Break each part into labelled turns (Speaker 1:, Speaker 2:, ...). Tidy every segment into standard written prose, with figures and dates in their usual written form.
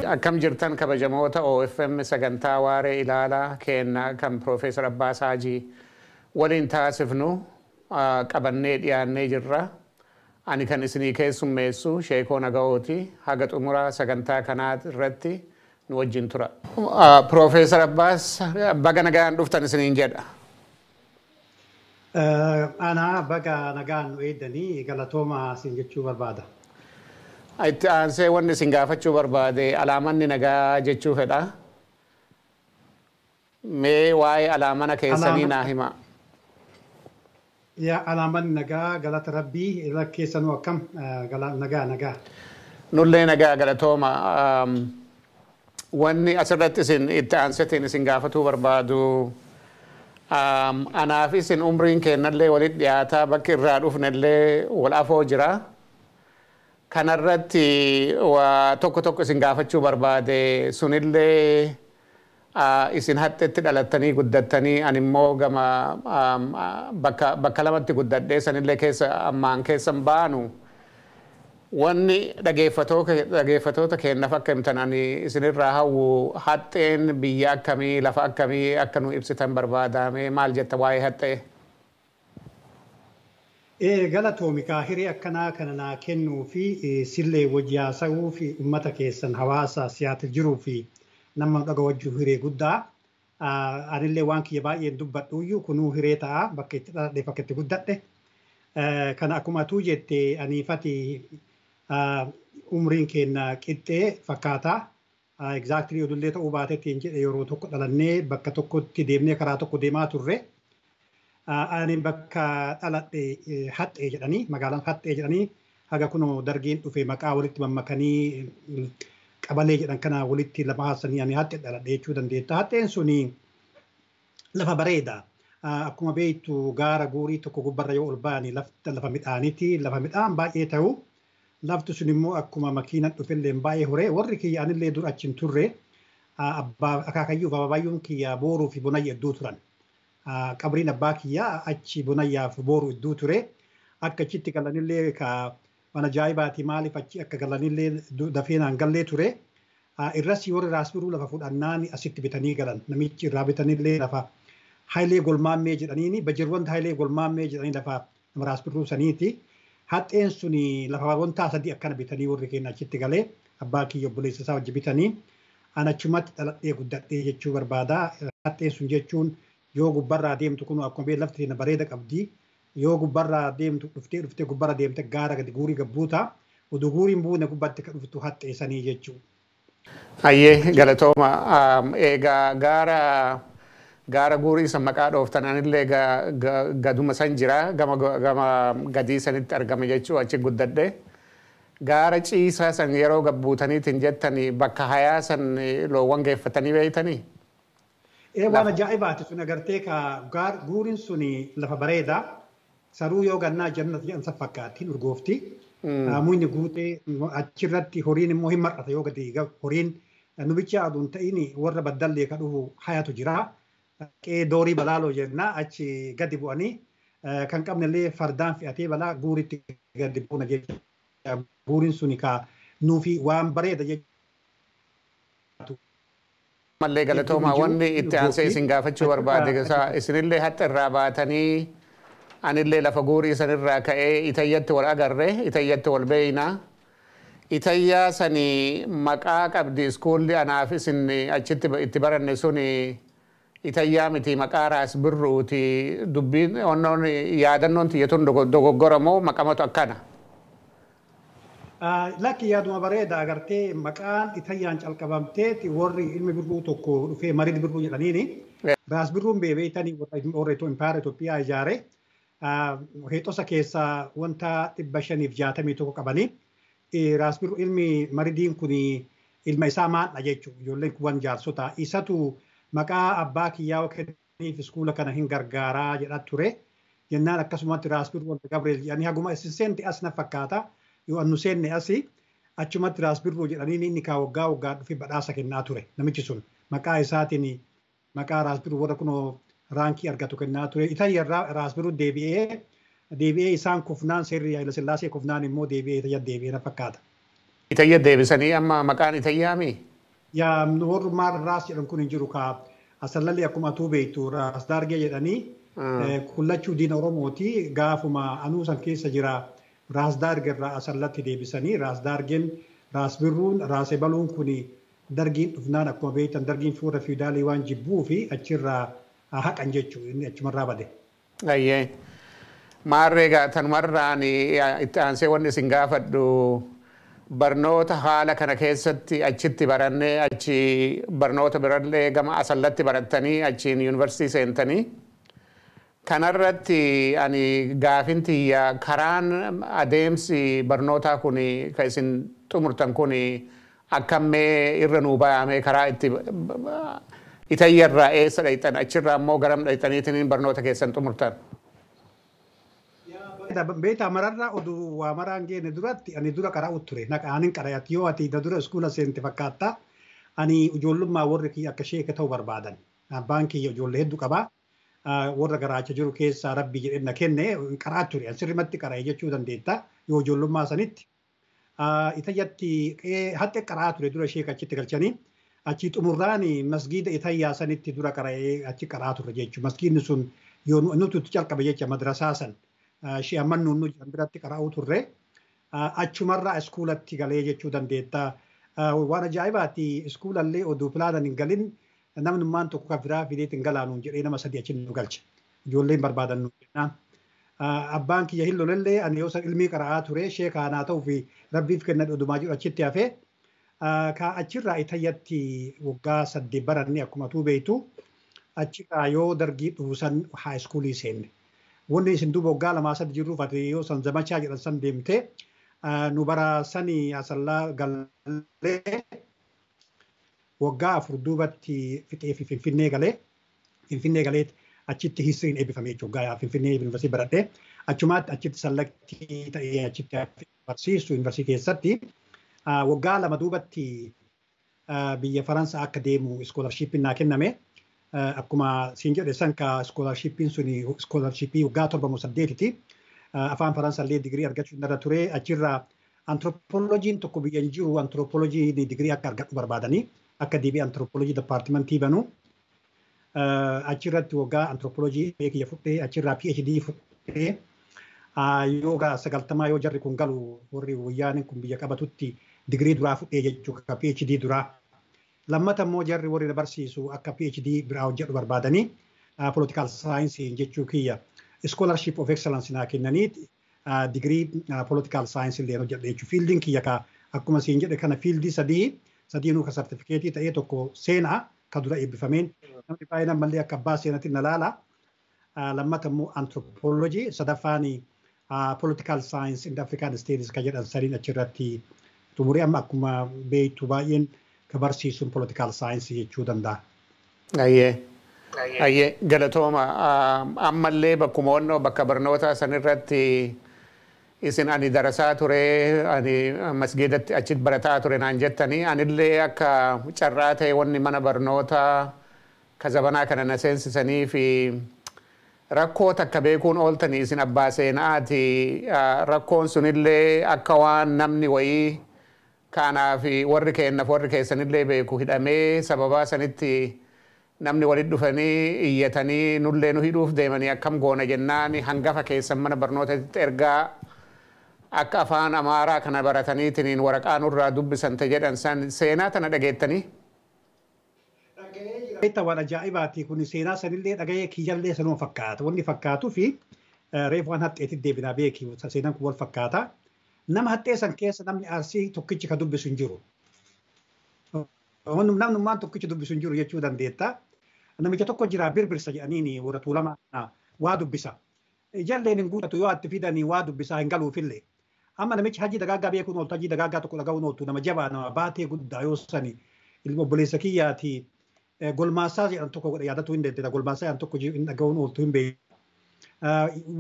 Speaker 1: Akkam jirtan kabajamoota OFM sagantaa waaree ilaalaa keenna kan Piroofeesar Abbaas Haajii waliin taasifnu qabannee dhiyaannee jirra. Ani kan isinii keessummeessu Sheekoo Naga'ooti. Haga xumuraa sagantaa kanaa irratti nu wajjin tura. Piroofeesar Abbaas, baga nagaan dhuftan isiniin jedha.
Speaker 2: Anaa baga nagaan nu eeddanii, galatooma isin jechuu barbaada.
Speaker 1: Itti aansee wanni isin gaafachuu barbaade alaamanni nagaa jechuu fedha. Mee waa'ee alaamana keessanii naa hima.
Speaker 2: Yaa, alaamanni nagaa, galata rabbii. Irra keessanuu akkam? Nagaa nagaa.
Speaker 1: Nullee nagaa, galatooma. Wanni asirratti isin itti aansetiin isin gaafatuu barbaadu, anaaf isin umriin kennallee walitti dhiyaataa, bakki irraa dhufnellee wal afoo jira. Kanarratti waa tokko tokko isin gaafachuu barbaade. Sunillee isin haxxetti dhalattanii guddattanii, ani immoo gama bakka lamatti guddadhee sanillee keessa ammaan keessan baanu. Wanni dhageeffatoota keenyaaf akka himtan ani isinirraa hawwu, haxxeen biyya akkamii, lafa akkamii akka nu ibsitan barbaadame. Maal jetta waa'ee haxxee?
Speaker 2: Galatoomi kaa hiree akkanaa kana naa kennuu fi sillee wajji haasa'uu fi uummata keessan hawaasa Siyaatil jiruu fi nama dhaga wajjuu hiree guddaa. Anillee waan kiyya baay'een dubbadhuyyuu kunuu hiree ta'a, bakka itti dhaladhe, bakka itti guddadhe. Kana akkuma atuu jette, aniifati umriin keenya qixxee fakkaata. Exactly odullee ta'uu baatetti hin jedhe, yeroo tokko dhalannee bakka tokkotti deemnee karaa tokko deemaa turre. Ani bakka dhaladhe Haxxee jedhanii, magaalaan Haxxee jedhanii, haga kunoo dargiin dhufe maqaa walitti mammakanii qabalee jedhan kana walitti lafa haasanii, ani Haxxee dhaladhe jechuu dandeetta. Haxxeen suni lafa bareeda. Akkuma beektu gaara guurii tokko gubbarra yoo ol ba'ani lafa midhaaniiti. Lafa midhaan baay'ee ta'u. Lafti sun immoo akkuma makiinan dhufellee baay'ee horee. Warri kiyya anillee dur achi hin turre, abbaa akaakayyuu fi abaabayyuun kiyya Booruu fi Bonayya iddoo turan. Qabriin abbaa kiyyaa achi Bonayyaa fi Booruu iddoo ture. Akka achitti galanillee ka waan ajaa'ibaati, maaliif achi akka galanillee dafee naan gallee ture. Irras warri Raasbiruu lafa fudhannaan asitti bitanii galan. Namichi irraa bitanillee lafa Hayilee Golmaammee jedhaniini, Bajirwanta Hayilee Golmaammee jedhanii, lafa nama Raasbiruu saniiti. Haxxeen suni lafa wantaa sadii akkana bitanii warri keenya achitti galee, abbaa kiyya obboleessa isaa wajji bitanii, an achumatti dhaladhee guddadhee jechuu barbaada. Haxxeen sun jechuun yoo gubbarraa deemtu kun akkuma beektu lafti teenya bareeda qabdi. Yoo gubbarraa deemtu, dhuftee dhuftee gubbarra deemte gaara gadi guurii gabbuuta. Oduu guuriin buune gubbatti kan dhuftu haxxee sanii jechuudha.
Speaker 1: Ayyee, galatooma. Egaa gaara guurii isa maqaa dhooftan, anillee gaduma san jira, gama gadii sanitti argame jechuu, achi guddadhe. Gaara ciisaa san yeroo gabbuutaniitiin jettanii, bakka hayaa san loowwan geeffatanii beeytanii?
Speaker 2: Ee, waan ajaa'ibaati sun. Agartee ka guuriin suni lafa bareedaa. Saruu yoo gannaa jannata jedhan san fakkaatti, urgoofti. Muyni guutee achirratti horiin immoo hin mar'ata yoo gadi horiin nubicha aduun ta'in warra baddallee ka dhufu hayatu jira. Qe'ee doorii balaaloo jenna, achi gadi bu'anii kan qabnellee fardaan fe'atee balaa guuritti gadi buuna jechuudha. Guuriin suni ka nuufi waan bareeda jechuudha.
Speaker 1: Mallee galatoomaa. Wanni itti aansee isin gaafachuu barbaade, isinillee haxa irraa baatanii, anillee lafa guurii sanirraa ka'ee Itayyatti wal agarre, Itayyatti wal beeyna. Itayyaa sani maqaa qabdi. Iskuulli anaaf isin achitti itti baranne suni Itayyaa miti, maqaa Raas Birruuti. Dubbiin onnoon yaadannoon tiyya tun dogoggora moo maqamatu akkana?
Speaker 2: Lakki, yaaduma bareeda. Agartee, maqaan Itayyaan calqabamteeti warri ilmi Birruu tokko dhufee Marid Birruu jedhaniini. Raas Birruun beebeetanii warra impaayera Itoophiyaa ijaare. Heexosa keessaa wanta 561 qabanii. Raas Birruu ilmi Maridiin kun ilma isaa maadha jechuudha. Ijoolleen kuwwan jaarsota. Isatu maqaa abbaa kiyyaa kenniif, iskuula kana hin gargaaraa jedha ture. Jennaan akkasumatti Raas Birruu wanta Gabriel jedhanii haguma isin seente as na fakkaata. Yoo annu seenne asi achumatti Raas Birruu jedhanii, inni kaa waggaa waggaa dhufe badhaasa kennaa ture namichi sun maqaa isaatiin, maqaa Raas Birruu warra kunoo raankii argatu kennaa ture. Itayyarraa Raas Birruu deebi'ee deebi'ee isaan kufnaan, seerri Haayila Sillaasee kufnaan immoo deebi'ee Itayya deebi'ee na fakkaata.
Speaker 1: Itayya deebisanii amma maqaan Itayyaami?
Speaker 2: Yaa warrummaan raas jedhan kun hin jiru kaa asallallee akkuma atuu beektu raas daargee jedhanii kullachuu diina Oromooti gaafuma anuu san keessa jira raas daargeerraa asallatti deebisanii raas daargeen raas birruun raas ebaluun kun dargiin dhufnaan akkuma beektan dargiin fuula fiidaalii waan jibbuu fi achirraa haqan jechuudha inni achumarraa bade.
Speaker 1: Ayyee. Maarree egaa tanumarraan itti aansee wanni isin gaafadhu barnoota haala kana keessatti achitti barannee achi barnoota birallee gama asallatti barattanii achiin yuunivarsiitii seentanii. Kanarratti ani gaafin tiyya karaan adeemsi barnootaa kun kan isin xumurtan kun akkammee irra nuu baay'amee karaa itti itayyarraa eessa dhayxan achirraa immoo garam dhayxaniitiin barnoota keessan xumurtan.
Speaker 2: Beektaa mararraa oduu waa maraan geenne duratti ani dura qara'u ture. Naqaanin qara'at yoo ati dura iskuula seente fakkaata. Ani ijoollummaa warri kiyya akka sheeka ta'u barbaadan. Abbaan kiyya ijoollee hedduu qabaa. Warra garaacha jiru keessaa rabbi jedhee na kenne qara'aa ture. Ani sirrimatti qara'e jechuu dandeetta yoo ijoollummaa sanitti. Itayyatti haxxe qara'aa ture dura sheeka achitti galchanii. Achi xumurraan masgiida itayyaa sanitti dura qara'ee achi qara'aa ture jechuudha. Masgiidni sun yoo nuti itti calqabe jecha madrasaa san. Shii ammannuun nu jiran biratti qara'uu turre achumarraa iskuulatti galee jechuu dandeetta. Waan ajaa'ibaati iskuulallee oduu pilaanan hin galin namnummaan tokko kan biraa fideet hin galaanuun jedhee nama sadi achi nu galche. Ijoolleen barbaadan nu jennaan. Abbaan kiyya hin lolellee ani yoo san ilmii qara'aa ture sheekaa naa ta'uu fi rabbiif kennan odumaa jiru achitti hafee ka achirraa itayyatti waggaa 8 baranne akkuma tuu beektu achirraa yoo dargii dhufu haa iskuulii seenne. Wanni isin duuba waggaa 2 3 jirruuf ati yoo san zamachaa jedhan san deemte nu bara sanii asallaa galee waggaa 4 duubatti fixee fi Finfinnee galee Finfinnee galee achitti histiriin eebbifame jechuudha. Finfinnee yuunivarsiitii baradhee achumaatti achitti sallaktii ta'ee achitti barsiisu yuunivarsiitii keessatti waggaa 2 duubatti biyya Faransaa akka deemu iskoolarshiippiin naa kenname. Akkuma siin jedhe san ka iskoolarshiippiin sun iskoolarshiippii waggaa 7 moo 8ti. Afaan Faransaa digirii argachuu irra ture achirraa antiroopooloojiin tokko biyya hin jiru antiroopooloojii digirii akka argadhu barbaadanii akka deebi'ee antiroopooloojii dipaartimentii banu. Achirratti waggaa antiroopooloojii kiyya fudhee achirraa PhD fudhee yoo 90 yoo jarri kun galu warri wayyaaniin kun biyya qabatutti digirii duraa fudhee jechuudha PhD duraa. Lammata immoo jarri warri na barsiisu akka PhD biraa hojjedhu barbaadanii political science jechuu kiyya scholarship of excellence naa kennanii digirii political science illee hojjedhe jechuudha. Fiildiin kiyya ka akkuma siin jedhe kana fiildii sadiinuu ka sartifikeetii ta'ee tokko seenaa ka dura eebbifameen namni baay'een ammallee akka abbaa seenatti na laala. Lammata immoo anthropology sadaffaan political science in African studies ka jedhan sadiin achirratti xumuree amma akkuma beektu baay'een ka barsiisuun political science jechuu danda'a.
Speaker 1: Ayyee. Ayyee galatooma ammallee bakkuma onnoo bakka barnoota sanirratti isin ani darasaa ture ani masgiidatti achitti barataa ture naan jettanii anillee akka carraa ta'e wanni mana barnootaa ka zabanaa kana na seensisanii fi rakkoo takka beekuun ooltanii isin abbaa seenaati rakkoon sunillee akka waan namni wayii kanaaf warri keennaaf warri keessanillee beeku hidhamee sababaa sanitti namni walitti dhufanii iyyatanii nullee nu hidhuuf deemanii akkam goona jennaan hangafa keessan mana barnootatti ergaa akka afaan Amaaraa kana barataniitiin waraqaa nurraa dubbisan te jedhan san seenaa tana dhageettanii.
Speaker 2: Waan ajaa'ibaati kun seenaa sanillee dhaga'ee kiyyallee sanuma fakkaata. Wanni fakkaatuu fi reefu waan haxxeetti deebinaa beeki seenaan kun wal fakkaata. Nama haxxee san keessa namni Arsii tokkichi ka dubbisu hin jiru. Namnummaan tokkichi dubbisu hin jiru jechuu dandeetta. Namicha tokko jira birbirsa jedhaniini warra tuulamaa waa dubbisa. Ijalleen hin guutatu yoo atti fidanii waa dubbisaa hin galuufillee. Amma namichi hajji dagaaggaa beekuun ooltu hajji dagaaggaa tokko dhaga'uun ooltu nama jabaa nama baatee guddaa yoo sani ilma obboleessa kiyyaati golmaasaa jedhan tokko godhe yaadatu hin dandeetta golmaasaa jedhan tokko hin dhaga'uun ooltu hin beeku.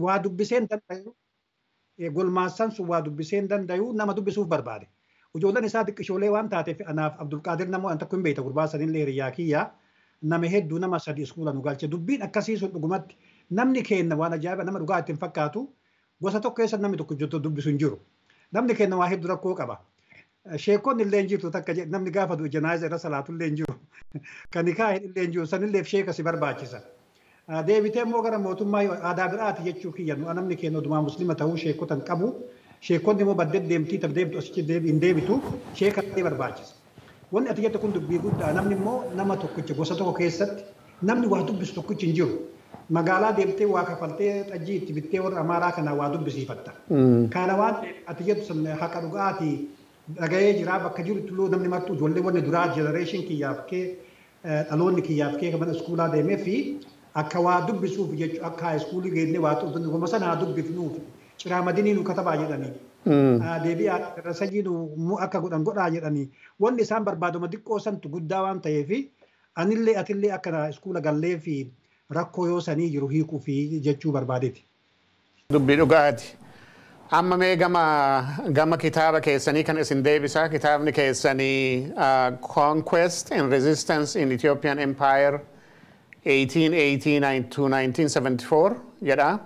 Speaker 2: Waa dubbisee hin danda'u golmaassaan sun waa dubbisee hin danda'u nama dubbisuuf barbaade. Ijoolleen isaa xiqqishoolee waan taateef anaaf Abdulqaadir nama waan tokko hin beekta gurbaa sanillee hiriyaa kiyyaa nama hedduu nama sadi iskuula nu galche dubbiin akkasii sun dhugumatti namni keenna waan ajaa'iba nama dhugaa ittiin fakkaatu gosa tokko keessa namni tokko jirtu dubbisu hin jiru. Namni keenna waa hedduu rakkoo qaba. Sheekonni illee hin jirtu takka namni gaafa du'e janaaza irra salaatu illee hin jiru. Kan nikaa illee hin jiru sanillee sheeka si barbaachisa. Deebitee immoo gara mootummaa aadaa biraati jechuu kiyya namni keenya odumaa muslima ta'uu sheekota hin qabu. Sheekonni immoo baddee deemtii tab deemtu asitti hin deebitu sheeka illee barbaachisa. Wanni ati jette kun dubbii guddaa namni immoo nama tokkicha gosa tokko keessatti namni waa dubbisu tokkichi hin jiru. Magaalaa deemtee waa kafaltee xajjii itti bittee warra Amaaraa kanaa waa dubbisiifatta. Kana waan ati jettu sun haqa dhugaatii dhaga'ee jira bakka jirutti illee namni martuu ijoollee wanni duraa jenereeshin kiyyaaf kee dhaloonni kiyyaaf kee mana iskuulaa deemee fi akka waa dubbisuuf jechuun akka haayiskuulii geennee waa goma sana dubbifnuuf ciraamadinii nu katabaa jedhanii. Deebi'aa rasajii nu akka godhan godhaa jedhanii wanni isaan barbaaduma xiqqoo santu guddaa waan ta'eef anillee atillee akka iskuula gallee fi rakkoo yoo sanii jiru hiikuu fi jechuu barbaadeeti.
Speaker 1: Dubbii dhugaati. Amma mee gama kitaaba keessanii kan isin deebisa. Kitaabni keessanii Conquest and Resistance in Ethiopian Empire 1889 to 1974 jedha.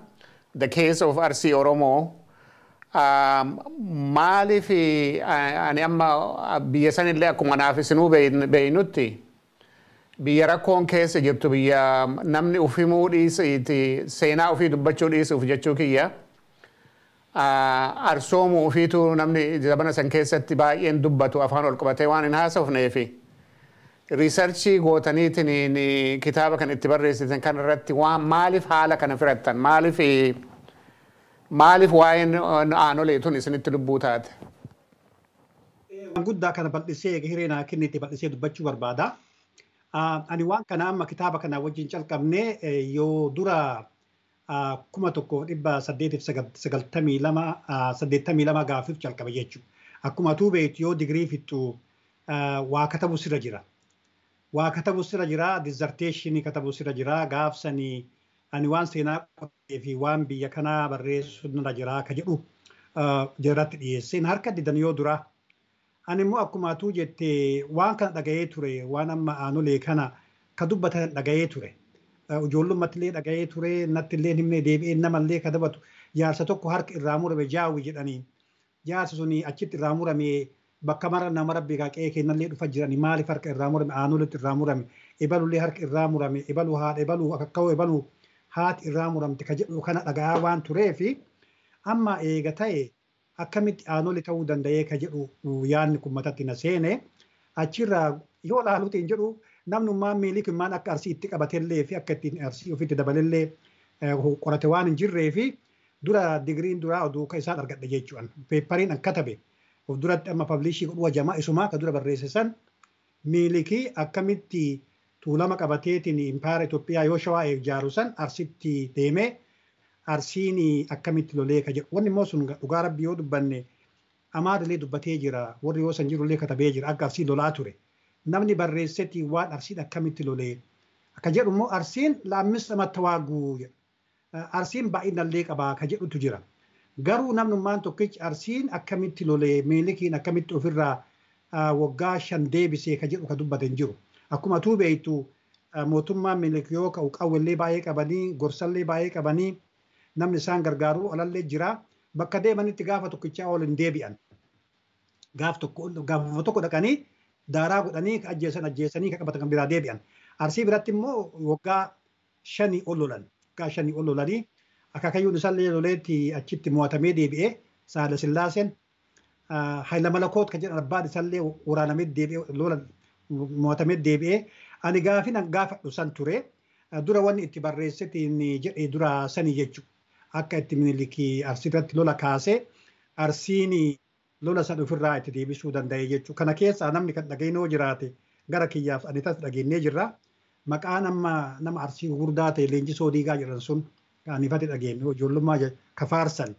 Speaker 1: The Case of Arsi Oromoo. Maaliif ani amma biyya sanillee akkuma naaf isinuu beeynutti biyya rakkoon keessa jirtu biyya namni ufimuu dhiisiiti seenaa ofii dubbachuu dhiisuuf jechuu kiyya. Arsoomuu ofiitu namni zabana san keessatti baay'een dubbatu afaan ol qabatee waan hin haasofneefi. Riisarchii gootaniitiin kitaaba kan itti barreessitan kan irratti waan maaliif haala kana firattan maaliif waa'een aanolee tun isinitti lubbuu taate?
Speaker 2: Waan guddaa kana bal'isee hiree naa kennite bal'isee dubbachuu barbaada. Ani waan kana amma kitaaba kana wajjin calqabnee yoo dura 1892 gaafiif calqabe jechuudha. Akkuma atuu beektu yoo digirii fixxu waa katabu sirra jira. Waa katabu sirra jira, dizarteeshinii katabu sirra jira, gaafsanii ani waan seenaa qotee fi waan biyya kanaa barreessu nirra jira ka jedhu jarratti dhiyeesseen harka didan yoo dura. Ani immoo akkuma atuu jette waan kana dhaga'ee ture, waan amma aanolee kana ka dubbatan dhaga'ee ture. Ijoollummaatti illee dhaga'ee ture, natti illee himnee deebi'ee namallee ka dubbatu jaarsa tokko harka irraa murame jaawi jedhanii. Jaarsi suni achitti irraa murame bakka mara nama rabbi qe'ee kennallee dhufa jiranii maaliif harka irraa murame aanoletti irraa murame ebalullee harka irraa murame ebaluu haadha ebaluu akakka'uu ebaluu haati irraa muramte ka jedhu kana dhaga'aa waan tureefi amma eega ta'e akkamitti aanole ta'uu danda'ee ka jedhu yaadni kun matatti na seene achirraa yoo ilaaluutiin jedhu namnummaan miilikummaan akka arsii itti qabatellee fi akka ittiin arsii ofitti dabalellee qorate waan hin jirree fi dura digiriin duraa oduu ka isaan argadhe jechuudha. Peepariin an katabe of duratti amma pabliishii godhu wajamaa isumaa ka dura barreesse san miilikii akkamitti tuulama qabateetiin impaayera Itoophiyaa yoo shawaa ijaaru san arsitti deemee arsiin akkamitti lolee ka jedhu. Wanni immoo sun dhugaa rabbi yoo dubbanne Amaarrillee dubbatee jira warri yoo san jirullee katabee jira akka arsii lolaa ture. Namni barreessetti waan arsiin akkamitti lolee akka jedhu immoo arsiin laammisa mattawaaguu jedha. Arsiin baay'inallee qabaa ka jedhutu jira. Garuu namnummaan tokkichi arsiin akkamitti lolee miilikiin akkamitti ofirraa waggaa 5 deebisee ka jedhu ka dubbate hin jiru. Akkuma atuu beektu mootummaan miilik yoo ka'u qawwellee baay'ee qabanii gorsallee baay'ee qabanii namni isaan gargaaru alallee jira. Bakka deemanitti gaafa tokkichaa ol hin deebi'an. Gaaf tokko dhaqanii daaraa godhanii ka ajjeesan ajjeesanii ka qabatan kan biraa deebi'an. Arsii biratti immoo waggaa 5 ol lolan. Waggaa 5 ol lolanii akaakayyuun isaallee loleetti achitti mo'atamee deebi'ee Saala Sillaaseen Hayila Malakoot kan jedhan abbaan isaallee waraanamee deebi'ee lolan mo'atamee deebi'ee ani gaafin an gaafadhu san ture dura wanni itti barreessetiin jedhee dura sanii jechuudha. Akka itti Minilikii arsii irratti lola kaasee arsiin lola san ofirraa itti deebisuu danda'e jechuudha. Kana keessaa namni kan dhageenyoo jiraate gara kiyyaaf ani tas dhageenyee jirra. Maqaan amma nama arsii gurguddaa ta'e Leenjisoo Diigaa jedhan sun kan ifatti dhageenye ijoollummaa kafaarsan.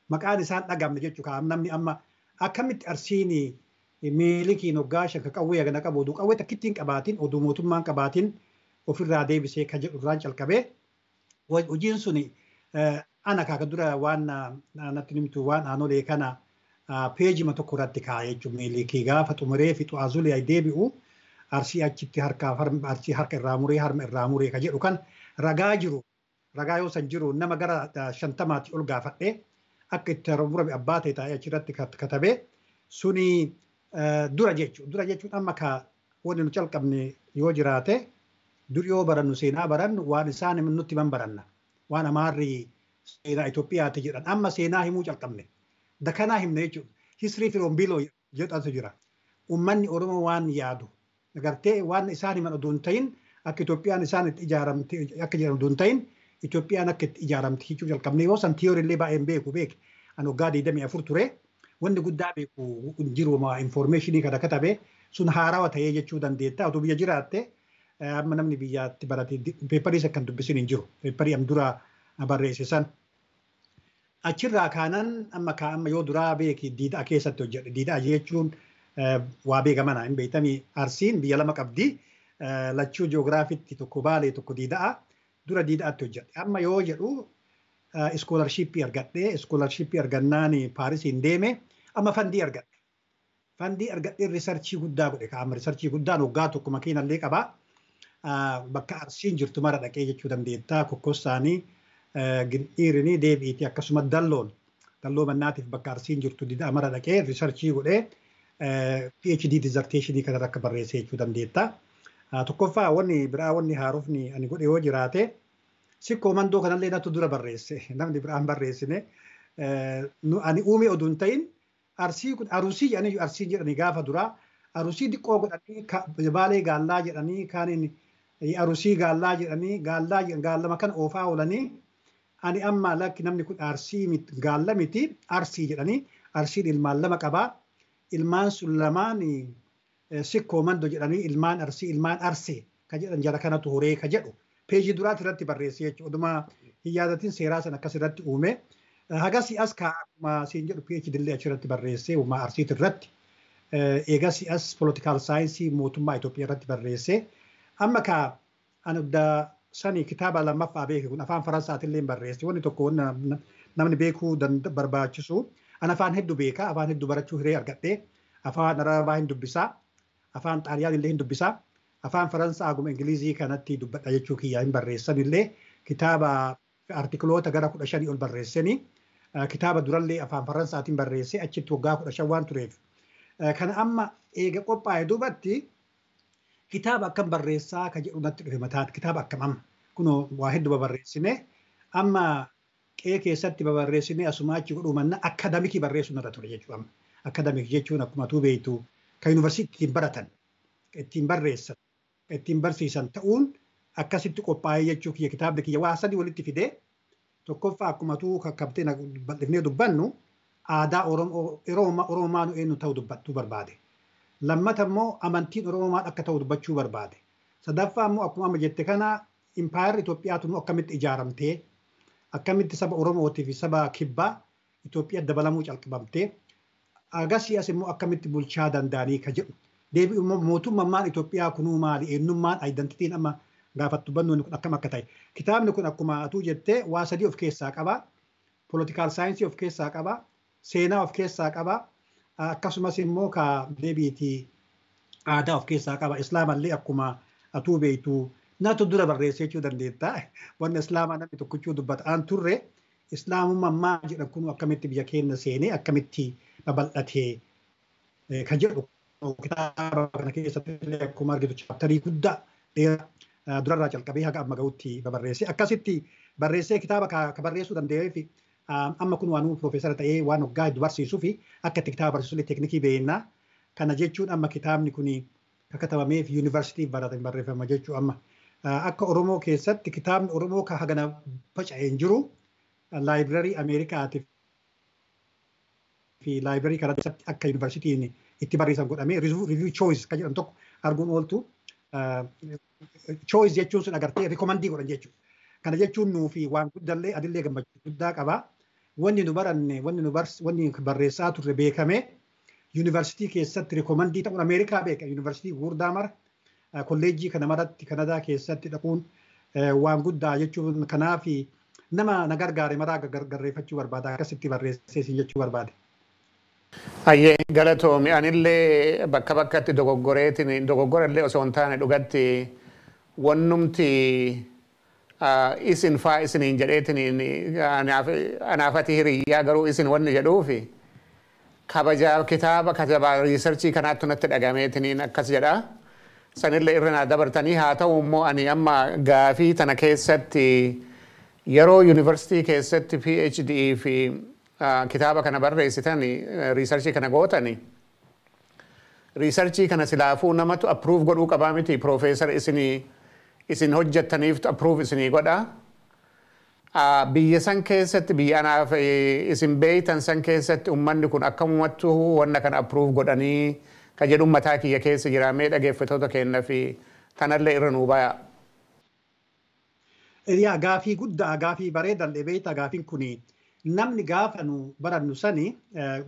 Speaker 2: Maqaan isaan dhagamne jechuudha. Namni amma akkamitti arsiin Minilikiin waggaa 5 ka qawwee hagana qabu oduu qawwee takkitti hin qabaatin oduu mootummaan qabaatin ofirraa deebisee kan jedhu irraan calqabee hojiin suni ana kaaka dura waan natti himtu waan aanolee kana peejima tokko irratti kaa'e jechuudha. Miilikii gaafa xumuree fixu azulee deebi'u arsii achitti arsii harka irraa muree harma irraa muree ka jedhu kan ragaa jiru ragaa yoo san jiru nama gara 50 ol gaafadhee akka itti murame abbaa ta'e taa'ee achirratti katabee suni Dura jechuun dura jechuun amma ka wanni nu calqabne yoo jiraate, dur yoo barannu, seenaa barannu, waan isaan nutti himan baranna. Waan Amaarri seenaa Itoophiyaati jedhan amma seenaa himuu calqabne. Dakanaa himne jechuudha. History from below jedhatu jira. Uummanni Oromoo waan yaadu agartee, waan isaan himan oduu hin ta'in, akka Itoophiyaan isaan itti ijaaramte akka jedhan oduu hin ta'in, Itoophiyaan akka itti ijaaramte jechuu jalqabne. Yoo san theory illee baay'een beeku beeke. Ani waggaa 24 ture. Wanni guddaa beeku hin jiru, informationii kana katabe sun haarawa ta'ee jechuu dandeetta. Otoo biyya jiraatte, amma namni biyyaatti barate paperii isa kan dubbisin hin jiru. Paperii am dura barreesse san. Achirraa kaanan amma ka amma yoo duraa beeki Diidaa keessatti hojjedhe. Diidaa jechuun waa beekamana hin beektanii, Arsiin biyya lama qabdi. Lachuu ji'oogiraafitti, tokko Baalee, tokko Diidaa. Dura Diidaatti hojjedhe. Amma yoo jedhu scholarshipii argadhe. Scholarshipii argannaan Paarisiin deeme. Amma fundii argadhe. Fundii argadhee researchii guddaa godhe. Amma researchii guddaan waggaa tokko makiinallee qabaa. Bakka Arsiin jirtu mara dhaqee jechuu dandeettaa. Kokkossaanii Gindhiirinii deebiiti, akkasuma Dalloon. Dalloo Mannaatiif bakka Arsiin jirtu Diidaa mara dhaqee researchii godhee PhD dissertationii kanarra akka barreessee jechuu dandeetta. Tokkoffaa, wanni biraa, wanni haarofni ani godhe yoo jiraate, Sikkoo Mandoo kanallee natu dura barreesse, namni biraan barreessine. Ani uume oduu hin ta'in, Arsii kun Arusii jedhanii, Arsii jedhanii gaafa duraa Arusii xiqqoo godhanii Baalee Gaallaa jedhanii, kaaniin Arusii Gaallaa jedhanii, Gaallaa gaallama kana oofaa oolanii. Ani amma lakki, namni kun Arsii Gaalla miti, Arsii jedhanii. Arsiin ilmaan lama qabaa. Ilmaan sun lamaan Sikkoo Mandoo jedhanii, ilmaan Arsii, ilmaan Arsee ka jedhan jara kanatu horee ka jedhu peejii duraati irratti barreesse jechuudha. Oduma hin yaadatin seeraa sana akkas irratti uume. Hagasii as ka akkuma siin jedhu PhD illee achirratti barreesse uumaa Arsiit irratti. Eegasii as political science mootummaa Itoophiyaa irratti barreesse. Amma ka ani sani kitaaba lammaffaa beeke kun afaan Faransaatillee barreesse. Wanni tokko namni beekuu barbaachisu. Ani afaan hedduu beeka. Afaan hedduu barachuu hiree argadhe. Afaan Arabaa hin dubbisaa. Afaan Xaaliyaan illee hin dubbisaa. Afaan Faransaa aguma Ingilizii kanatti dubbadha jechuu kiyyaa. Hin barreessan illee, kitaaba artikiloota gara 15 ol barreessanii, kitaaba durallee afaan Faransaatiin barreessee achitti waggaa 15 waan tureef. Kana amma eega qophaa'e duubatti kitaaba akkam barreessaa ka jedhu natti dhufe mataatti. Kitaaba akkam amma kunoo waa hedduu babarreessine, amma qe'ee keessatti babarreessine asuma achi godhuu manna academicii barreessuu narra ture jechuudha amma. Academic jechuun akkuma tuu beektu kan yuunivarsiitii ittiin baratan, ittiin barreessan, ittiin barsiisan ta'uun akkasitti qophaa'ee jechuu kiyya. Kitaabni kiyya waa sadii walitti fidee. Tokkoffaa, akkuma tuu kakkabtee bal'ifnee dubbannu, aadaa Oromoo nu eenyu ta'u dubbachuu barbaade. Lammata immoo amantiin Oromoo maal akka ta'u dubbachuu barbaade. Sadaffaa immoo akkuma amma jette kana, impaayarri Itoophiyaatu nu akkamitti ijaaramtee, akkamitti saba Oromootii fi saba kibbaa Itoophiyaa dabalamuu calqabamtee, agasii as immoo akkamitti bulchaa danda'anii ka jedhu. Deebi'u immoo mootummaan Itoophiyaa kunuu maali, eenyummaan, identityn amma gaafattu bannuun kun akkam akka ta'e. Kitaabni kun akkuma atuu jettee waa sadii of keessaa qaba. Political science of keessaa qaba. Seenaa of keessaa qaba. Akkasumas immoo ka deebiitii aadaa of keessaa qaba. Islaamallee akkuma atuu beektu natu dura barreessee jechuu dandeetta. Wanni Islaamaa namni tokkichuu dubbata aan turre, Islaamummaan maal jedhan kun akkamitti biyya keenya seenee, akkamitti babal'atee kan jedhu kitaaba kana keessatti illee akkuma argitu chapterii guddaa dheeraa durarraa calqabee haga amma gahutti babarreesse. Akkasitti barreessee kitaaba ka barreessuu danda'ee fi amma kun waan piroofeesara ta'ee waan waggaa hedduu barsiisuu fi akka itti kitaaba barsiisuu teeknikii beeknaa. Kana jechuun amma kitaabni kun kakatabameef yuunivarsiitii baratame barreeffama jechuu amma. Akka Oromoo keessatti kitaabni Oromoo ka hagana faca'ee hin jiru. Library Ameerikaatii fi library kana keessatti akka yuunivarsiitiin itti barreessan godhamee review choice kan jedhamu tokko arguun ooltu. Choice jechuun sun agartee recommendii godhan jechuudha. Kana jechuun nuufi waan guddallee adillee gammachuu guddaa qaba. Wanni nu baranne, wanni nu wanni barreessaa turre beekame yuunivarsiitii keessatti recommendii ta'uun, Ameerikaa beeka, yuunivarsiitii gurguddaa mara, kolleejjii kana maratti, Kanadaa keessatti dhaquun waan guddaa jechuun. Kanaaf nama na gargaare maraa garreeffachuu barbaada, akkasitti barreessee siin jechuu barbaade.
Speaker 1: Hayyee, galatoomi. Anillee bakka bakkatti dogoggoreetiin, dogoggorallee osoo hin taane, dhugatti wannumti isin faa isiniin jedheetiin anaafati hiriyyaa garuu isin wanni jedhuufi Kabajaa kitaaba katabaa researchii kanaatti natti dhagameetiniin akkas jedha. Sanillee irra naa dabartanii haa ta'u immoo ani amma gaafii tana keessatti yeroo yuunivarsiitii keessatti PhD fi kitaaba kana barreessitan, researchii kana gootani. Researchii kana silaafuu namatu approve godhuu qabaa miti, piroofeesar isinii isin hojjettaniif approve isinii godha. Biyya san keessatti, biyya anaaf isin beeytan san keessatti, ummanni kun akkamumattuu wanna kana approve godhanii ka jedhu mataa kiyya keessa jira. Mee dhageeffatoota keenya fi tanallee irra nuu baya.
Speaker 2: Yaa, gaafii guddaa, gaafii bareedan beektaa. Gaafiin kuni namni gaafa nu barannu sani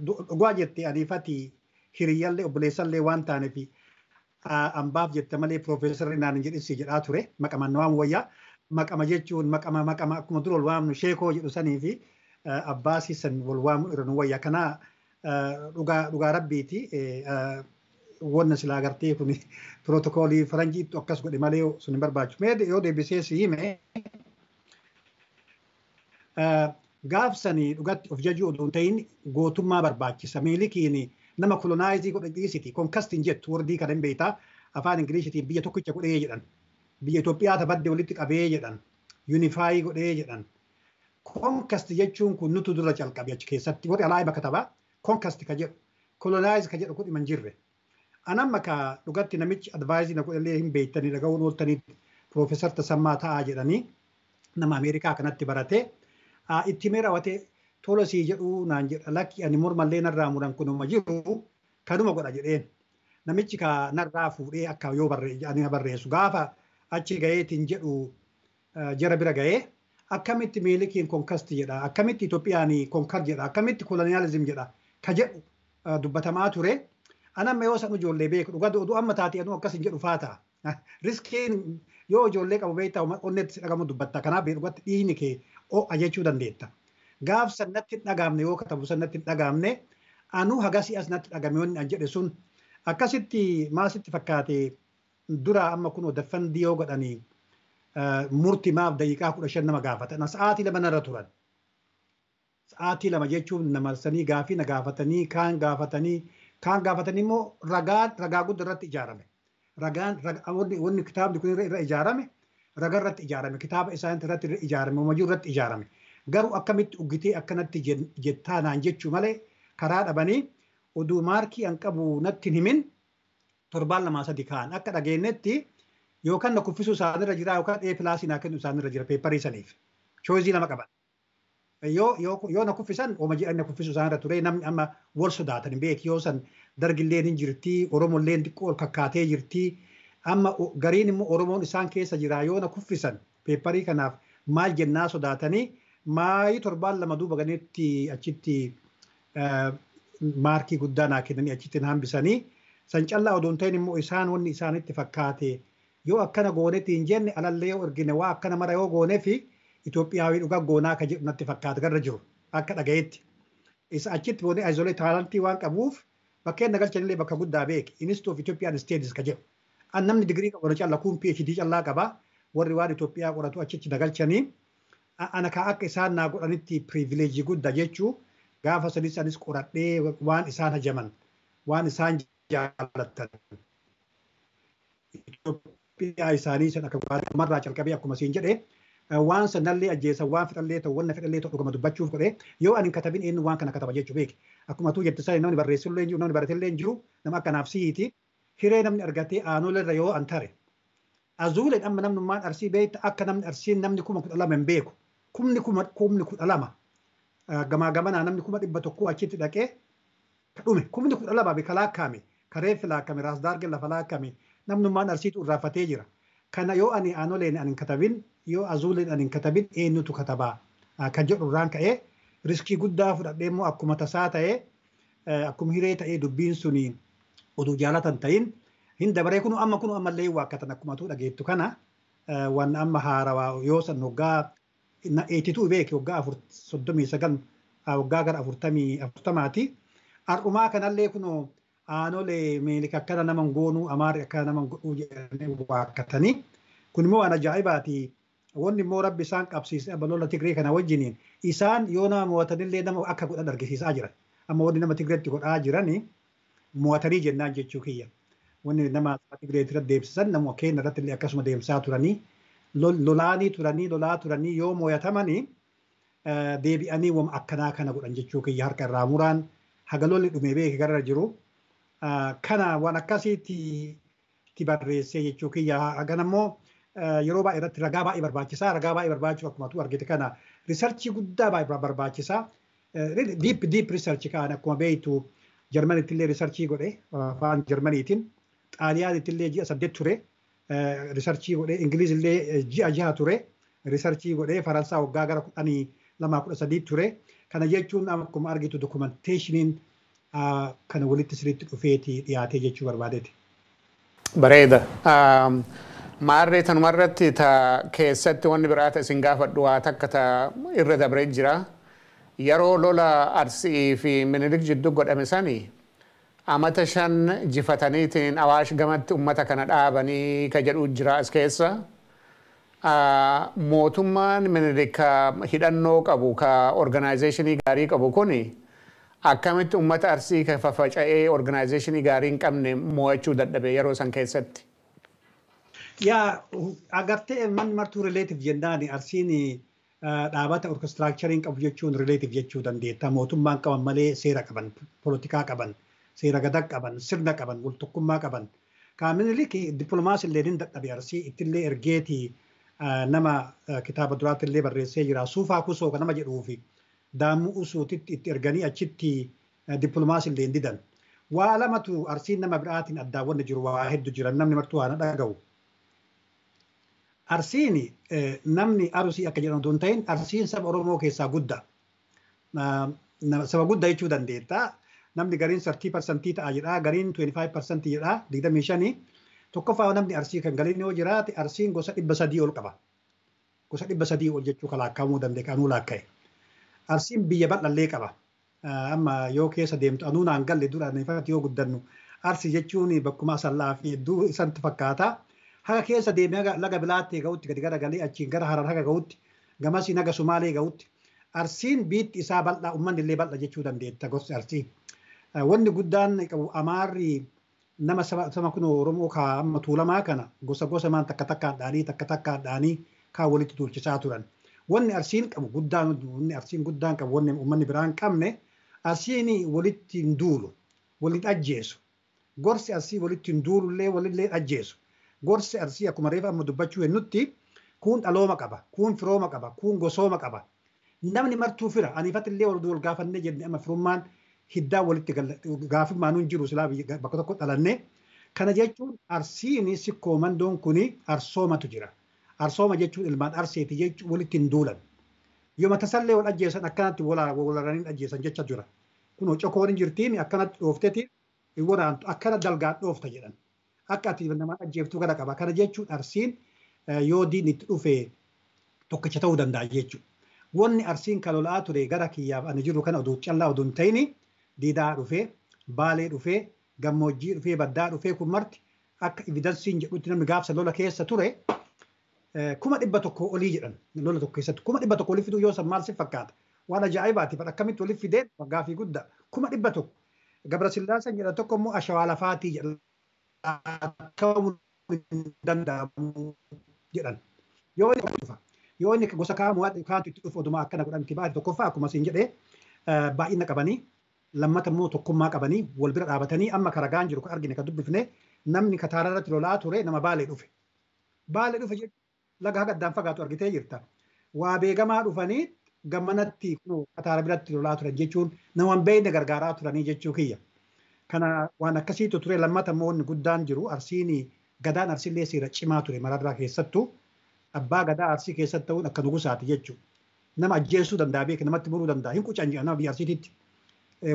Speaker 2: dhugaa jette, aniifati hiriyyallee obboleessallee waan taaneef ambaaf jette malee piroofeesarri naan hin jedhin si jedhaa ture. Maqama waamu wayyaa, maqama jechuun maqama maqama akkuma dura wal waamnu sheekoo jedhu sanii fi abbaasii san wal waamu irra nu wayya. Kana dhugaa dhugaa rabbiiti. Wanna silaa agartee kun pirootokoolii faranjiitu akkas godhe malee sun hin barbaachisu. Mee yoo deebisee si hime, gaafsanii dhugatti of jajuu odoo hin ta'in gootummaa barbaachisa. Miilikiin nama colonize godhe dhiisiti. Conquest hin jettu, wordii kana hin beektaa, afaan Ingiliishitiin biyya tokkicha godhee jedhan. Biyya Itoophiyaa tabadde walitti qabee jedhan. Unify godhee jedhan. Conquest jechuun kun nutu dura calqabe achi keessatti. Warri alaa bakka tabaa conquest ka jedhu. Colonize ka jedhu kun hin jirre. Anamma ka dhugatti namichi advise na godhallee hin beektanii dhaga'uun ooltanii, Piroofeesar Tasammaa ta'aa jedhanii, nama Ameerikaa kanatti baratee itti mee raawwatee tola sii jedhuu naan jedha. Lakki, ani mormallee narraa muran kunuma jiru kanuma godha jedheen. Namichi ka narraa fuudhee akka yoo ani barreessu gaafa achi gaheetiin jedhu jara bira gahee, akkamitti Miilikiin conquest jedha, akkamitti Itoophiyaan conquer jedha, akkamitti colonialism jedha ka jedhu dubbatamaa ture. Anamma yoo san ijoollee beeku dhugaa oduu amma taate anuu akkas hin jedhu faa ta'a. Riskiin yoo ijoollee qabu beektaa onnetti si dhagamu dubbatta. Kanaaf dhugatti dhiigni kee ho'a jechuu dandeetta. Gaaf san natti hin dhagaamne, yoo katabu san natti hin dhagaamne, anuu hagasii as natti dhagame wanni an jedhe sun akkasitti maasitti fakkaate. Dura amma kunoo defend yoo godhanii murtii maaf daqiiqaa 15 nama gaafatan, sa'aatii 2 narra turan. Sa'aatii 2 jechuun nama sanii gaafii na gaafatanii, kaan gaafatanii, kaan gaafatanii immoo ragaa ragaa guddaa irratti ijaarame. Ragaan wanni kitaabni kun irra ijaarame ragaa irratti ijaarame, kitaaba isaan irratti ijaarame, uumajuu irratti ijaarame. Garuu akkamitti uggitee akkanatti jettaa naan jechuu malee karaa dhabanii oduu maarkii an qabu natti hin himin torbaan lamaa sadi kaan akka dhageenyetti yookaan na kuffisuu isaanirra jira yookaan A plus naa kennu isaanirra jira paperii saniif. Choice lama qaban. Yoo na kuffisan ooma jedhan na kuffisuu isaanirra ture. Namni amma wal sodaatan hin beeki, yoo san dargilleen hin jirti, Oromolleen xiqqoo ol kakkaatee jirti. Amma gariin immoo Oromoon isaan keessa jira, yoo na kuffisan paperii kanaaf maal jennaa sodaatanii maayii torbaan 2 duuba ganitti achitti maarkii guddaa naa kennanii achitti na hambisanii. San callaa odoon ta'in immoo isaan wanni isaanitti fakkaate yoo akkana goonetti hin jenne alallee yoo ergine waa akkana mara yoo goonee fi Itoophiyaawii dhugaa goonaa ka jedhu natti fakkaata garra jiru akka dhagayetti. Isa achitti boonee isolate talentii waan qabuuf bakkeen nagalchanillee bakka guddaa beeki. Institute of Ethiopian Studies ka jedhu. An namni digirii qabu calla kun PhD callaa qaba. Warri waan Itoophiyaa qoratu achitti nagalchanii. Ana ka akka isaan naa godhanitti privilege guddaa jechuu gaafa sanis anis qoradhee waan isaan hajaman, waan isaan jaalatan. Itoophiyaa isaanii san akka marraa calqabee akkuma siin jedhee waan sanallee ajjeesan, waan fedhallee ta'u, wanna fedhallee ta'u, dhugama dubbachuuf godhee yoo ani hin katabin eenyu waan kana kataba jechuu beeki. Akkuma tuu jette sani namni barreessullee hin jiru, namni baratellee hin jiru, nama akkanaaf siiti. Hiree namni argatee aanolee irra yoo an tare. Azuuleen amma namnummaan Arsii beekta, akka namni Arsiin namni 12,000 hin beeku. Kumni kumni 12 gamaa gamanaa namni 100,000 achitti dhaqee ka dhume kumni 12 bika laakkaame, ka reeffi laakkame, raas daargeen lafa laakkame, namnummaan Arsiitu irraafatee jira. Kana yoo ani aanoleen ani hin katabin, yoo azuuleen ani hin katabin, eenyutu katabaa kan jedhu irraan ka'ee riskii guddaa fudhadhee immoo akkuma tasaa ta'ee, akkuma hiree ta'ee, dubbiin suni oduu jaalatan ta'in hin dabaree. Kunu amma kunu ammallee waakkatan akkuma tuu dhageettu kana waan amma haarawaa yoo san waggaa 82 beeki, waggaa 39, waggaa gara 40ti. Har'umaa kanallee kunoo aanolee Miilik akkana nama goonuu, Amaarri akkana nama godhuu jedhanii waakkatanii. Kun immoo waan ajaa'ibaati. Wanni immoo rabbi isaan qabsiise abalola Tigree kana wajjiniin isaan yoo nama mo'atanillee nama akka godhan argisiisaa jiran. Amma wanni nama Tigreetti godhaa jirani mo'atanii jennaan jechuu kiyya. Wanni nama Tigreetti irratti deemsisan nama keenya irratti illee akkasuma deemsaa turanii lolaanii turanii lolaa turanii yoo mo'atamanii deebi'anii wama akkanaa kana godhan jechuu kiyya harka irraa muraan haga lolli dhume beeke garra jiru. Kana waan akkasiitti itti barreessee jechuu kiyya. Hagan ammoo yeroo baay'ee irratti ragaa baay'ee barbaachisaa. Ragaa baay'ee barbaachisu akkuma tu argite kana research guddaa baay'ee barbaachisaa. Deep deep research kaan akkuma beektu Jarmanitti illee research godhe afaan Jarmaniitiin. Xaaliyaanitti illee ji'a 8 ture research godhe. Ingiliz illee ji'a 6 ture research godhe. Faransaa waggaa gara 12 13 ture. Kana jechuun akkuma argitu documentationiin kana walitti sirriitti dhufeeti dhiyaatee jechuu barbaadeeti.
Speaker 1: Bareeda. Maarree tanumarratti ta keessatti wanni biraa ta isin gaafadhu waa takka ta irra dabree jira. Yeroo lola Arsii fi Minilik jidduu godhame sani amata 5 jifataniitiin Awaash gamatti uummata kana dhaabanii ka jedhu jira as keessa. Mootummaan Minilik ka hidhannoo qabu ka organizationii gaarii qabu kuni akkamitti uummata Arsii ka faffaca'ee organizationii gaarii hin qabne mo'achuu dadhabe yeroo san keessatti?
Speaker 2: Yaa agartee manni martuu relative jennaani Arsiin dhaabata orkestraachariin qabu jechuun relative jechuu dandeetta. Mootummaan qaban malee seera qaban, polotikaa qaban, seera gadaa qaban, sirna qaban, waltokkummaa qaban. Kaaminilik dippiloomaasii illee hin dadhabe Arsii ittillee ergeeti nama kitaaba duraatti illee barreessee jira. Suufaa kusoo kan nama jedhuufi daamuu usuutitti itti erganii achitti dippiloomaasii illee hin didan. Waa lamatu Arsiin nama biraatiin addaan wanni jiru waa hedduu jira namni martuu waan dhaga'u. Arsiin namni Arsii akka jedhamu osoo hin ta'in Arsiin saba Oromoo keessaa guddaa. Saba guddaa jechuu dandeetta. Namni gariin 30% ta'a jedha, gariin 25% jedha, 25. Tokkoffaa namni Arsii kan galiin yoo jiraate Arsiin gosa 300 ol qaba. Gosa 300 ol jechuu kan lakkaa'amuu danda'e kanuu laakka'e. Arsiin biyya bal'allee qaba. Amma yoo keessa deemtu anuu naan galle dura ifatti yoo guddannu Arsii jechuun bakkuma asallaa fi hedduu isantu fakkaata. Haga keessa deemee laga Bilaatti ga'utti gadi garagalee achiin gara Harar haga ga'utti gamasiin haga Sumaalee ga'utti Arsiin biitti isaa bal'aa uummanni illee bal'aa jechuu dandeetta gosti Arsii. Wanni guddaan qabu Amaarri nama saba kun Oromoo ka amma tuulamaa kana gosa gosa maan takka takkaan dhaanii takka takkaan dhaanii kaan walitti tuulchisaa turan. Wanni Arsiin qabu guddaan wanni Arsiin guddaan qabu wanni uummanni biraan qabne Arsiin walitti hin duulu waliin ajjeesu. Gorsi Arsii walitti hin duulullee walillee ajjeesu. Gorsi Arsii akkuma reefa amma dubbachuu hennutti kun dhalooma qaba, kun firooma qaba, kun gosooma qaba. Namni martuu fira aniifatti illee wal gaafannee jenne amma firummaan hiddaa walitti gaafummaan hin jiru silaa bakka tokko dhalanne. Kana jechuun Arsiin sikkoo mandoon kuni arsoomatu jira. Arsooma jechuun ilmaan Arseeti jechuun walitti hin duulan. Yoo matasallee wal ajjeesan akkanatti walaranii ajjeesan jecha jira. Kunoo cokoon hin jirtiin akkanatti dhoofteeti waraantu akkana dalgaan dhoofta jedhan. Akka ati nama ajjeeftuu gara qaba. Kana jechuun Arsiin yoo diinni itti dhufe tokkicha ta'uu danda'a jechuudha. Wanni Arsiin kan lolaa ture gara kiyyaaf ani jiru kana oduu callaa oduu hin ta'in Diidaa dhufee, Baalee dhufee, Gammoojjii dhufee, Baddaa dhufee kun marti akka evidensiin jedhutti namni gaafsa lola keessa ture 100,000 olii jedhan lola tokko keessatti 100,000 olii fiduu yoo san maal si fakkaata? Waan ajaa'ibaati. Bara akkamitti olii fidee gaafii guddaa 100,000. Gabrasillaaseen jedha tokko immoo ashawaa lafaatii jedha. Akkamuu hin danda'amu jedhan. Yoo inni dhufa yoo inni gosa kaamuu kaantu itti dhufu odumaa akkana godhan itti baate tokkoffaa akkuma siin jedhee baay'ina qabanii lammata immoo tokkummaa qabanii wal bira dhaabatanii amma karagaan jiru kan argine kan dubbifne namni Kataara irratti lolaa ture nama Baalee dhufe. Baalee dhufe jechuun laga haga addaan fagaatu argitee jirta. Waa beekamaa dhufanii gammanatti Kataara biratti lolaa turan jechuun nama hin beekne gargaaraa turanii jechuu kiyya. Kana waan akkasiitu ture lammata immoo inni guddaan jiru Arsiin gadaan Arsiillee seera cimaa ture mararraa keessattuu abbaa gadaa Arsii keessatti ta'uun akka nugusaati jechuudha. Nama ajjeesuu danda'a beeka namatti muruu danda'a hin qucan jedha nama biyya Arsiititti.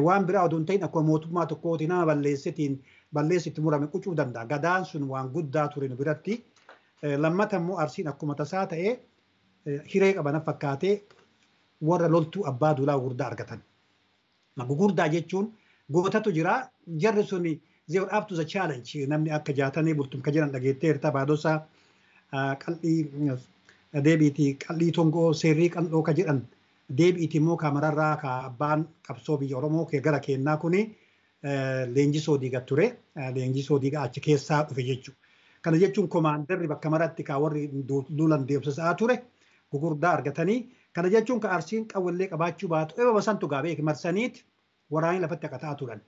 Speaker 2: Waan biraa oduu hin ta'in akkuma mootummaa tokkooti nama balleessitiin balleessitti murame qucuu danda'a. Gadaan sun waan guddaa ture nu biratti. Lammata immoo Arsiin akkuma tasaa ta'ee hiree qaban fakkaatee warra loltuu abbaa duulaa gurguddaa argatan. Gurguddaa jechuun gootatu jira jarri suni they were up to the challenge namni akka jaatanii bultum ka jiran dhageetteerta baadosaa qal'ii deebiitii qal'ii tongoo seerrii qal'oo ka jedhan Deebi'iti immoo kaamerarraa ka abbaan qabsoo biyya Oromoo gara kennaa kuni Leenjisoo Diigaa ture. Leenjisoo Diigaa achi keessaa dhufe jechuudha. Kana jechuun komaandarri bakka maratti ka warri duulan deemsisaa ture gugurdaa argatanii. Kana jechuun ka Arsiin qawwellee qabaachuu baatu ebaba santu gaa beeki marsaniiti waraanii lafatti akka ta'aa turan.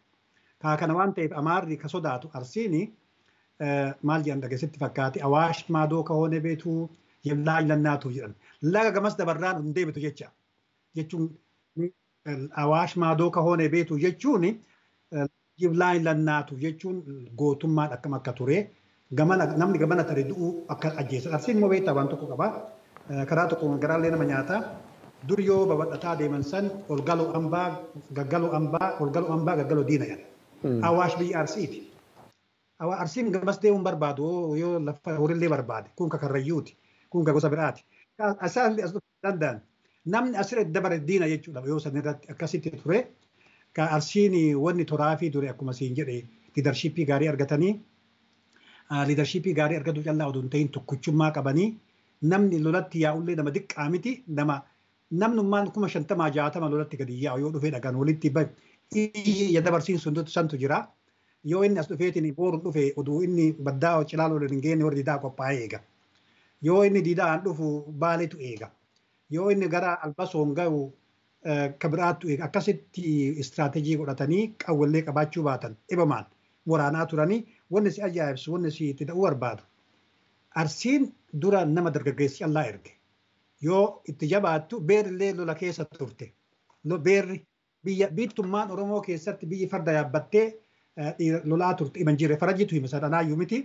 Speaker 2: Kaa kana waan ta'eef Amaarri ka sodaatu Arsiini maal jedhan dhageessitti fakkaate Awaash maadoo ka hoone beetuu yellaa illannaatu jedhan. Laga gamas dabarraan hin deebitu jecha. Jechuun Awaash maadoo ka hoone beetu jechuun jiblaa illannaatu jechuun gootummaan akkam akka ture. Namni gamana tare du'uu akka ajjeesa. Arsiin immoo beektaa waan tokko qaba. Karaa tokkoon garaallee nama nyaata. Dur yoo babal'ataa deeman san ol galoo ambaa gaggaloo ambaa ol galoo ambaa gaggaloo diina jedha. Awaash biyya Arsiiti. Arsiin gamas deemuun barbaadu yoo lafa horillee barbaade kun ka Karrayyuuti kun ka gosa biraati. Isaan as dhufuu danda'an. Namni asirra dabare diina jechuudha yoo san irratti akkasitti ture. Ka Arsiin wanni toraa fi dure akkuma siin jedhe liidarshiippii gaarii argatanii liidarshiippii gaarii argatu callaa oduu hin ta'in tokkichummaa qabanii namni lolatti yaa'ullee nama diqqaa miti nama namnummaan 50,000-60,000 lolatti gadi yaa'u yoo dhufee dhagan walitti iyya dabarsiin santu jira. Yoo inni as dhufeetiin booruun dhufe oduu inni baddaa cilaa lola hin geenye warri diidaa qophaa'ee eega. Yoo inni diidaan dhufu baaletu eega. Yoo inni gara albasoon ga'u ka biraattu eega. Akkasitti istiraatejii godhatanii qawwellee qabaachuu baatan dhibamaan waraanaa turanii wanni si ajaa'ibsu wanni si itti ta'uu barbaadu. Arsiin dura nama dargaggeessi callaa erge. Yoo itti jabaattu beerrillee lola keessa turte. Beerri biyya biittummaan Oromoo keessatti biyyi farda yaabbattee lolaa turte himan jirre farajjitu hima sanaayyuu miti.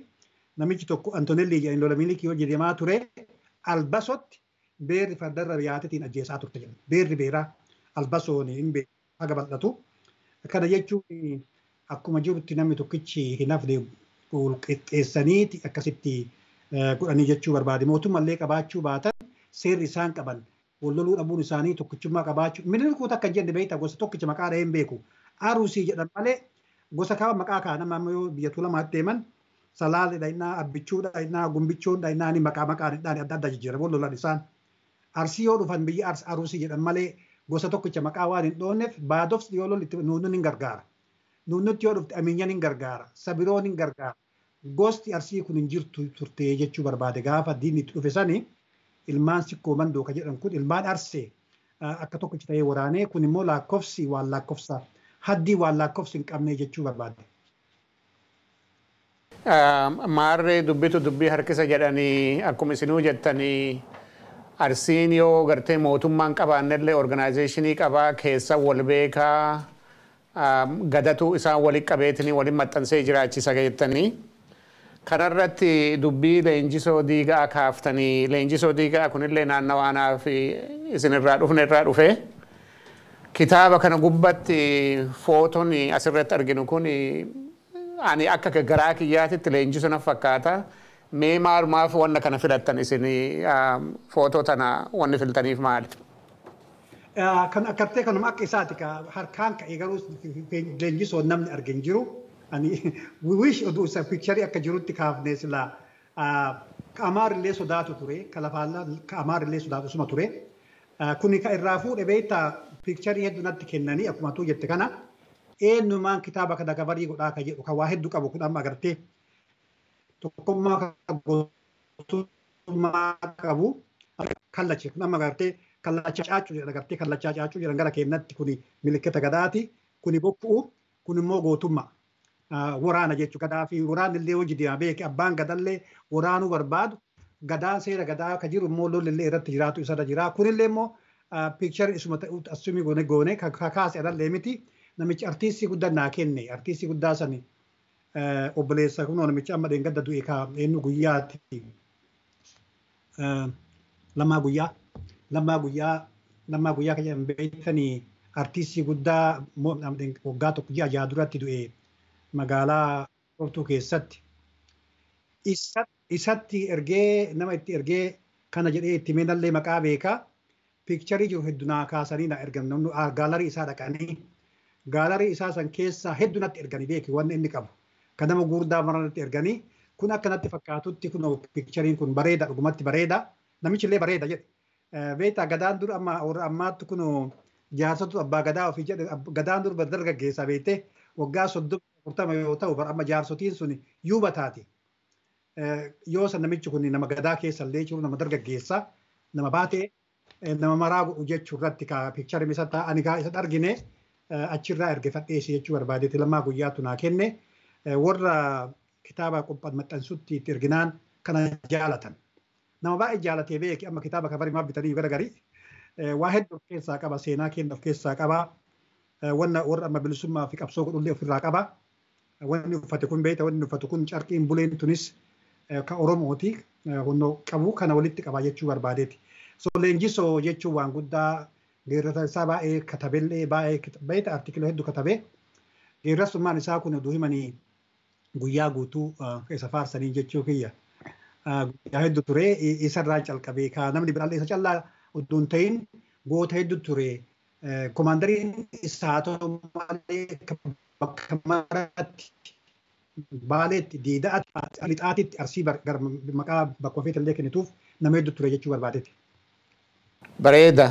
Speaker 2: Namichi tokko Antonelli jedhani lola Minilikii hojii deemaa ture albasotti beerri fardarra yaatetiin ajjeesaa turte jedhan. Beerri beeraa albasoon hin beeku haga bal'atu. Kana jechuun akkuma jirutti namni tokkichi hin hafne qixxeessaniiti akkasitti godhanii jechuu barbaade. Mootummallee qabaachuu baatan seerri isaan qaban wal loluu dhabuun isaanii tokkichummaa qabaachuu. Minilikuu akka hin jenne beektaa gosa tokkicha maqaa dhahee hin beeku. Arusii jedhan malee gosa kaba maqaa kaa nama yoo biyya Tuulamaatti deeman Salaalee dhahinaa, Abbichuu dhahinaa, Gumbichuun dhahinaa ni maqaa maqaan adda addaa jijjiiramu wal lolan isaan. Arsii yoo dhufan biyya Arusii jedhan malee gosa tokkicha maqaa waan hin dhoonneef baadofsi yoo lolli nuunnuun hin gargaara. Nuunnutti yoo dhufte Amiinyan hin gargaara. Sabiroon hin gargaara. Gosti Arsii kun hin jirtu turte jechuu barbaade gaafa diinni itti dhufe sani ilmaan Sikkoo Mandoo ka jedhan kun ilmaan Arsee akka tokkicha ta'ee waraanee kun immoo lakkoofsi waan lakkoofsa haddii waan lakkoofsi hin qabne jechuu barbaade.
Speaker 1: Maarree dubbitu dubbii harkisa jedhanii akkuma isinuu jettanii Arsiin yoo gartee mootummaan qabaannellee organaayizeeshinii qabaa keessa wal beekaa gadatu isaan waliin qabeetinii waliin maxxansee jiraachisa jettanii. Kanarratti dubbii Leenjisoo Diigaa kaaftanii Leenjisoo Diigaa kunillee naannawaanaa fi isinirraa dhufne irraa dhufe. Kitaaba kana gubbatti footoon asirratti arginu kun ani akka garaa kiyyaatitti Leenjisoo na fakkaata. Mee maalumaaf wanna kana filattan isin footoo tana wanni filtaniif maali?
Speaker 2: Kan akkartee kanuma akka isaati harkaan ka'ee garuu Leenjisoo namni arge hin jiru. Ani wish oduu isa piikcharii akka jirutti kaafnee silaa ka Amaarillee sodaatu ture ka lafaallaa ka Amaarillee sodaatu suma ture. Kuni ka irraa fuudhe beektaa piikcharii hedduu natti kennanii akkuma tuu jette kana eenyumaan kitaaba kana kabarii godhaa ka jedhu ka waa hedduu qabu kun amma agartee tokkummaa ka gootummaa qabu kallacha kun amma agartee kallacha caacuu jedhan agartee kallachaa caacuu jedhan gara kennatti kuni milikkita gadaati kuni bokkuu kun immoo gootummaa. Waraana jechuudha. Gadaa fi waraanni illee hojii deema beeki. Abbaan gadallee waraanuu barbaadu. Gadaan seera gadaa akka jiru immoo lolli illee irratti jiraatu isarra jira. Kunillee immoo piikcharii isuma ta'utti assumii goone goone kaase anallee miti. Namichi artiistii guddaa naa kenne. Artiistii guddaa sani obboleessa kunoo namichi amma dheengadda du'e ka eenyu guyyaatti Lammaa Guyyaa Lammaa Guyyaa Lammaa Guyyaa kan jedhamu beektanii artiistii guddaa waggaa tokko ji'a jaha duratti du'e magaalaa Qoftuu keessatti. Isatti ergee nama itti ergee kana jedhee itti meenallee maqaa beekaa. Piikcharii jiru hedduu naa kaasanii na ergan gaalarii isaa dhaqanii gaalarii isaa san keessaa hedduu natti erganii beeki wanni inni qabu. Kan nama gurguddaa mara natti erganii kun akka natti fakkaatutti kun piikchariin kun bareeda dhugumatti bareeda namichi illee bareeda jedhe. Beektaa gadaan dur amma warra ammaatti kun jaarsatu abbaa gadaa ofii jedhe, gadaan dur dargaggeessa beektee waggaa 30 40 yoo ta'u bara amma jaarsotiin sun yuuba taati. Yoo san namichi kun nama gadaa keessa illee jiru, nama dargaggeessa, nama baatee nama maraa godhu jechuu irratti ka picture isa ani gaa isa argine achirraa ergifadheesi jechuu barbaadeeti. Lammaa Guyyaatu naa kenne. Warra kitaaba qophaan maxxansutti itti erginaan kana jaalatan. Nama baay'ee jaalatee beeki. Amma kitaaba kabarii maaf bitanii gara garii waa hedduu of keessaa qaba, seenaa keenya of keessaa qaba, wanna warra amma bilisummaa fi qabsoo godhullee ofirraa qaba. Wanni uffate kun beekta, wanni uffatu kun carqiin buleen tunis ka Oromooti honnoo qabu kana walitti qaba jechuu barbaadeeti. So Leenjisoo jechuun waan guddaa geerrata isaa baay'ee katabellee baay'ee beekta, artikiloo hedduu katabee geerrasummaan isaa kun oduu himanii guyyaa guutuu isa faarsanii jechuu kiyya. Guyyaa hedduu ture isarraa calqabee ka namni biraallee isa callaa utuu hin ta'in goota hedduu ture. Komaandariin isaa ta'u malee bakka maratti Baaleetti, Diidaatti, Lixaatitti, Arsii maqaa bakka ofiitti illee kennituuf nama hedduu ture jechuu barbaadeeti.
Speaker 1: Bareeda.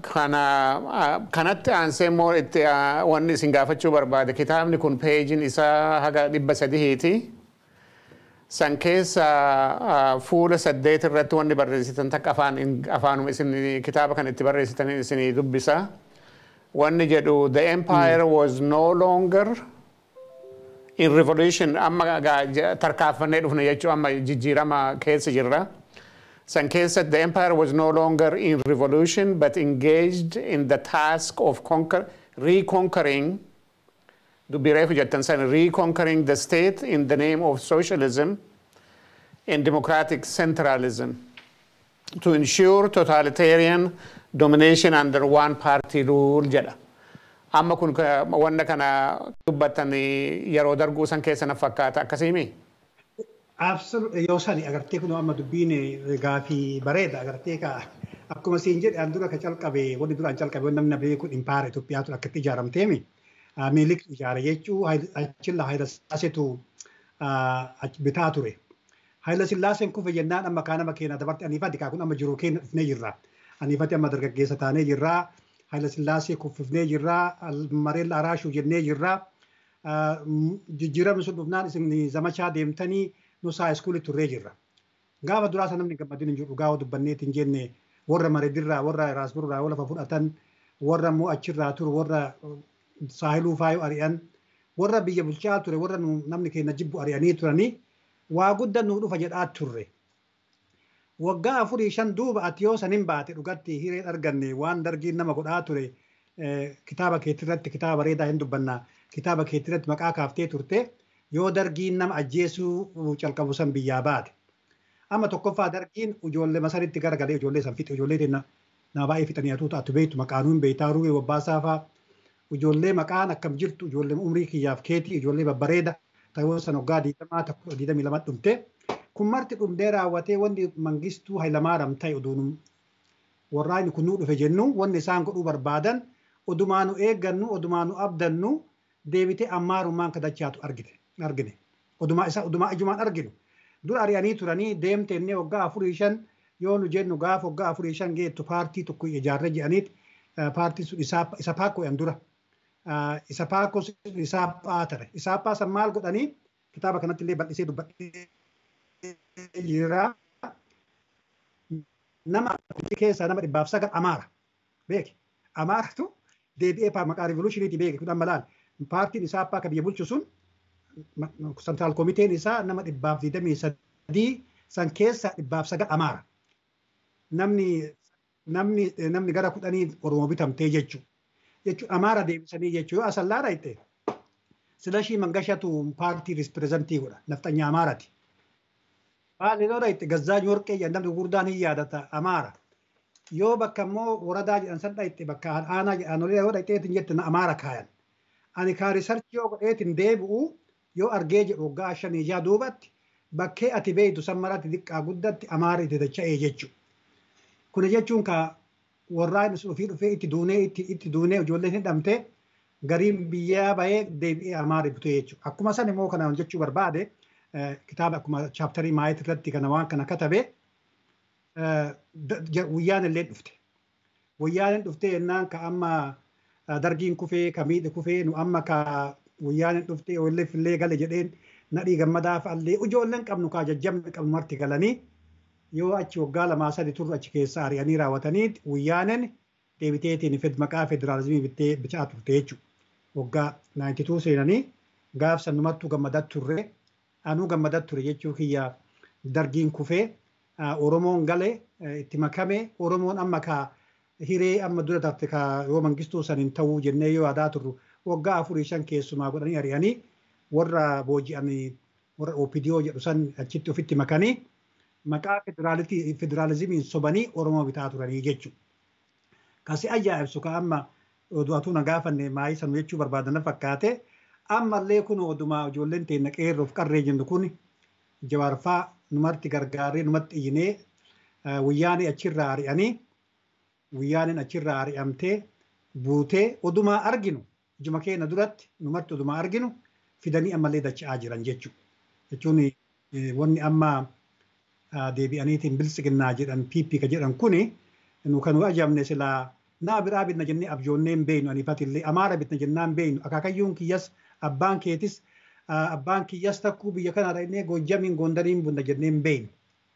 Speaker 1: Kana kanatti aansee immoo itti wanni isin gaafachuu barbaade, kitaabni kun peejiin isaa haga 300ti. San keessa fuula 8 irratti wanni barreessitan takka afaan afaanuma isin kitaaba kan itti barreessitanii isinii dubbisa. Wanni jedhu, "The empire was no longer in revolution." Amma tarkaanfannee dhufne jechuu, amma jijjiirama keessa jirra. San keessa, "The empire was no longer in revolution but engaged in the task of conquer, reconquering," dubbii reefu jettan san, "reconquering the state in the name of socialism and democratic centralism to ensure totalitarian domination under one party rule" jedha. Amma kun wanna kana dubbattan yeroo darguu san keessa na fakkaata, akkasiimi?
Speaker 2: Absolutely, yoo sani agartee kun amma dubbiin gaafii bareeda agartee ka akkuma siin jedhe an dura ka calqabe, wanni duraan calqabe wanni namni beeku impaara Itoophiyaatu akkatti ijaaramteemi. Minilik ijaare jechuu, achilla Hayila Sillaaseetu bitaa ture. Hayila Sillaaseen kufe jennaan amma kaa nama keenya dabarte aniifati kaa kun amma jiru keenya dhufnee jirra. Aniifati amma dargaggeessa taanee jirra. Hayila Sillaasee kuffifnee jirra. Mareella Araashuu jennee jirra. Jijjiiramni sun dhufnaan isin zamachaa deemtanii nu saa iskuulii turree jirra. Gaafa duraa sana namni gammadin hin jiru, gaafa dubbanneet hin jenne, warra mareedirraa, warra raasburraa lafa fudhatan, warra immoo achirraa turu, warra saahiluu faayuu ari'an, warra biyya bulchaa ture, warra namni keenya jibbu ari'anii turanii waa guddaa nuu dhufa jedhaa turre. Waggaa 4 5 duuba ati yoo sanin baate dhugatti hiree arganne waan dargiin nama godhaa ture kitaaba keetirratti, kitaaba bareedaa hin dubbannaa, kitaaba keetirratti maqaa kaaftee turte, yoo dargiin nama ajjeesuu calqabu san biyyaa baate. Amma tokkoffaa dargiin ijoollee masaritti garagalee ijoollee san fixe, ijoollee nama baay'ee fixanii hatuu taatu beektu, maqaanuu hin beektaa, Ruwee Wabbaasaa fa'aa, ijoollee maqaan akkam jirtu, ijoollee umrii kiyyaaf keetii, ijoollee babbareeda ta'uu san waggaa 20 tokko 22 dhumte. Kun marti dhumdee raawwatee wanni Mangistuu Hayilamaariyaam ta'e oduun warraa inni kun nuu dhufe jennu, wanni isaan godhuu barbaadan odumaa nu eeggannu, odumaa nu abdannu, deebitee ammaarummaan kadachaatu argite argine, odumaa isa odumaa ijumaan arginu. Dura ari'anii turanii deemte inni waggaa 4 5 yoo nu jennu, gaafa waggaa 4 5 geettu paartii tokko ijaarre jedhaniit paartiin sun isa paakko jedhan dura. Isa paakko isaappaa ture. Isaappaa san maal godhanii, kitaaba kanatti illee bal'isee dubbadhee jira. Nama keessaa nama 109 Amaara. Beeki. Amaaratu deebi'ee maqaa revolutioniitii beeki kun amma laal. Paartiin isaappaa ka biyya bulchu sun central komiteen isaa nama 123 san keessa 109 Amaara. Namni gara 10 Oromoo bitamtee jechuudha. Jechuun Amaara deebisanii jechuu. Yoo asallaadha jette, Silashii Mangashatu paartii representii godha, nafxanyaa Amaarati. Baasii yoo dhayite, Gazzaany Warqee jedhan, namni gurguddaan hin yaadata, Amaara. Yoo bakka immoo woradaa jedhan san dhayite, bakka aanaa jedhan olee yoo dhayiteetiin jette, Amaara kaayan. Ani kaa researchii yoo godheetiin deebi'u yoo argee jedhu, waggaa 5 6 duubatti bakkee ati beeytu san maratti xiqqaa guddatti Amaara itti dacha'ee jechuudha. Kuna jechuun ka warraa inni ofii dhufee itti duunee itti duunee ijoolleen hidhamte gariin biyyaa bahee deebi'ee Amaara butee jechuudha. Akkuma san immoo kana jechuu barbaade, kitaaba akkuma chapterii maayit irratti kana waan kana katabe. Wayyaan illee dhufte. Wayyaan dhuftee jennaan ka amma dargiin kufee ka miidhe kufee nu amma ka wayyaan dhuftee OLF illee gale jedheen nadhii gammadaa fa'allee ijoolleen qabnu kaa jajjabni qabnu marti galanii yoo achi waggaa 2-3 turre achi keessa ari'anii raawwatanii wayyaanen deebiteetiin maqaa federaalizimii bittee bichaa turte jechuudha. Waggaa 92 seenanii gaafsa numattuu gammadaa turre anuu gammadaa ture jechuu kiyya dargiin kufee Oromoon gale itti makame Oromoon amma kaa hiree amma dura tarte kaa yoo mangistuu saniin ta'uu jennee yoo yaadaa turru waggaa 4-5 keessumaa godhanii ari'anii warra booji'anii warra OPDO jedhu san achitti ofitti makanii maqaa federaalizimiin sobanii Oromoo bitaa turanii jechuudha. Kasi ajaa'ibsu ka amma oduutu na gaafanne maayii sanu jechuu barbaadan fakkaate ammallee kun odumaa ijoolleen teenya qeerroof qarree jennu kun jawaarfaa numarti gargaaree numatti iyyinee wayyaanee achirraa ari'anii wayyaaneen achirraa ari'amtee buutee odumaa arginu ijuma keenya duratti numarti odumaa arginu fidanii ammallee dacha'aa jiran jechuudha. Jechuun wanni amma deebi'aniitiin biltsiginnaa jedhan PP ka jedhan kuni nu kan nu ajabne silaa naa biraa bitna jennee abjoonnee hin beeknu aniifatillee amaara bitna jennaan hin beeknu akaakayyuun kiyyas abbaan keetis abbaan kiyyas takkuu biyya kana dhaqnee Goojjamiin Gondariin bunna jennee hin beeknu.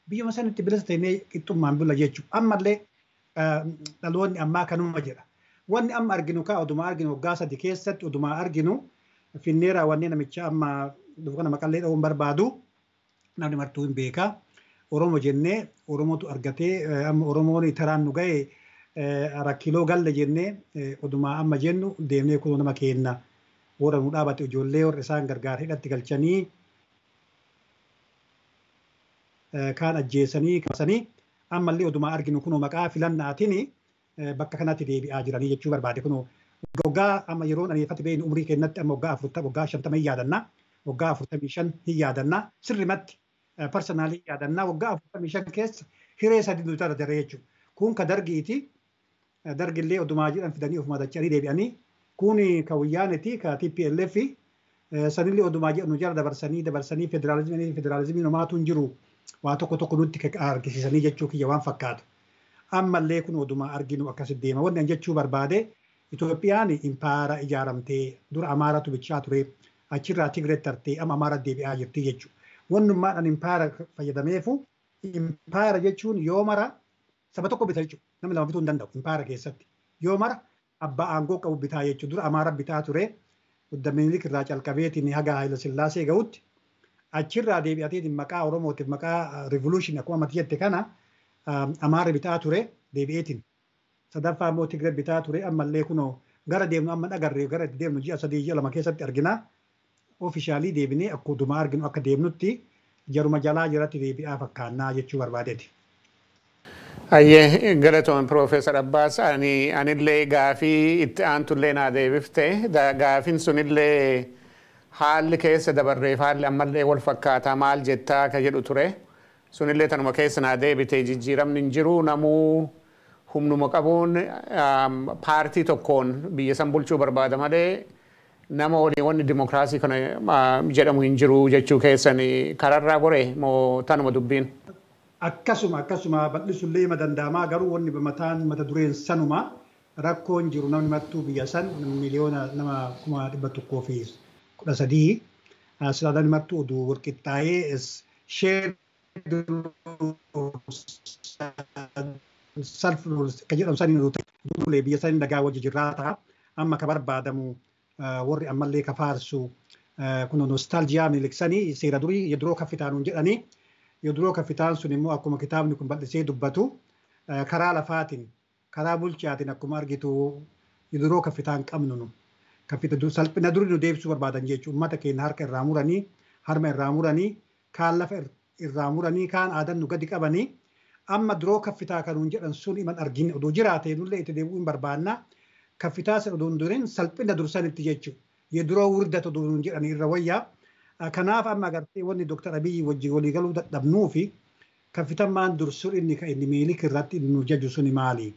Speaker 2: Biyyuma sanitti bilisa ta'inee qixxummaan bulla jechuudha. Ammallee dhaloonni ammaa kanuma jedha. Wanni amma arginu kaa odumaa arginu waggaa 3 keessatti odumaa arginu finnee raawwannee namicha amma dhufu kana maqallee dha'uun barbaadu namni martuu hin beekaa. Oromo jennee Oromotu argatee amma Oromoon taraan nu ga'e rakkiloo galle jennee odumaa amma jennu deemnee kunoo nama keenna warra nu dhaabate ijoollee warra isaan gargaar hidhatti galchanii kaan ajjeesanii kaasanii ammallee odumaa arginu kunoo maqaa filannaatiin bakka kanatti deebi'aa jiranii jechuu barbaade kunoo waggaa amma yeroon aniifatti beeknu umrii keenyatti amma waggaa 40 waggaa 50 hin yaadanna waggaa 45 hin yaadanna sirrimatti personaalii yaadannaa waggaa 45 keessa hiree 3 nu jala jechuudha. Kun ka dargiiti. Dargillee odumaa jedhan fidanii ofuma dacha'anii deebi'anii. Kun ka wayyaaneti ka TPLF sanillee odumaa jedhan nu jala dabarsanii federaalizimiin homaatu hin jiru waa tokko tokko nutti argisiisanii jechuu kiyya waan fakkaatu. Ammallee kun odumaa arginu akkasitti deema. Wanni an jechuu barbaade Itoophiyaan impaara ijaaramtee dura Amaaratu bichaa ture achirraa Tigreetti tartee amma Amaara deebi'aa jirti jechuudha. Wannummaadhaan impaara fayyadameefu impaara jechuun yoo mara saba tokko bita jechuudha. Namni lama bituu hin danda'u impaara keessatti. Yoo mara abbaa aangoo qabu bitaa jechuudha. Dura Amaara bitaa ture Minilik irraa calqabeetiin haga Haayila Sillaasee ga'utti achirraa deebi'ateetiin maqaa Oromootiif maqaa rivoluushinii akkuma amatti jette kana Amaara bitaa ture deebi'eetiin. Sadaffaa immoo Tigree bitaa ture ammallee kunoo gara deemnu amma dhagarree gara itti deemnu ji'a 3 ji'a 2 keessatti argina. Ofishaalii deebinee akkuma arginu akka deemnutti jaruma jalaa jiratti deebi'aa fakkaannaa jechuu barbaadeeti.
Speaker 1: Ayyee galatoon Piroofeesar Abbaas anillee gaafii itti aantullee naa deebifte gaafiin sunillee haalli keessa dabarreef haalli ammallee wal fakkaataa maal jettaa ka jedhu ture sunillee tanuma keessa naa deebite jijjiiramni hin jiru namuu humnuma qabuun paartii tokkoon biyya san bulchuu barbaada malee nama waliin wanni dimokiraasii kana jedhamu hin jiru jechuu keessan kararraa gore moo tanuma dubbiin?
Speaker 2: Akkasuma bal'isullee hima danda'amaa garuu wanni mataan mata dureen sanuma rakkoon jiru namni mattuu biyya san miliyoona nama 113,000 silaa namni mattuu oduu walqixxaayee share self ka jedhamu saniin duulee biyya saniin dhagaa wajji jirraa amma ka barbaadamu warri ammallee ka faarsu kun nostaaljiyaa miliksanii seera durii yeroo kaffitaanuun jedhanii yeroo kaffitaan sun immoo akkuma kitaabni kun bal'isee dubbatu karaa lafaatiin karaa bulchaatiin akkuma argitu yeroo kaffitaan qabnu nu kaffita salphina durii nu deebisuu barbaadan jechuudha uummata keenya harka irraa muranii harma irraa muranii kaan lafa irraa muranii kaan aadan nu gadi qabanii amma duroo kaffitaa kanuun jedhan sun iman argine oduu jiraate nullee itti deebi'uu hin barbaanna. Kaffitaa sana oduun duriin salphina dursanitti jechuudha. Yeroo wurdatu oduun jedhan irra wayyaa. Kanaaf amma agartee wanni Dooktar Abiyyi wajjin walii galuu dadhabnuu fi kaffitammaan dursuun inni kan inni Minilik irratti nu jaju suni maali?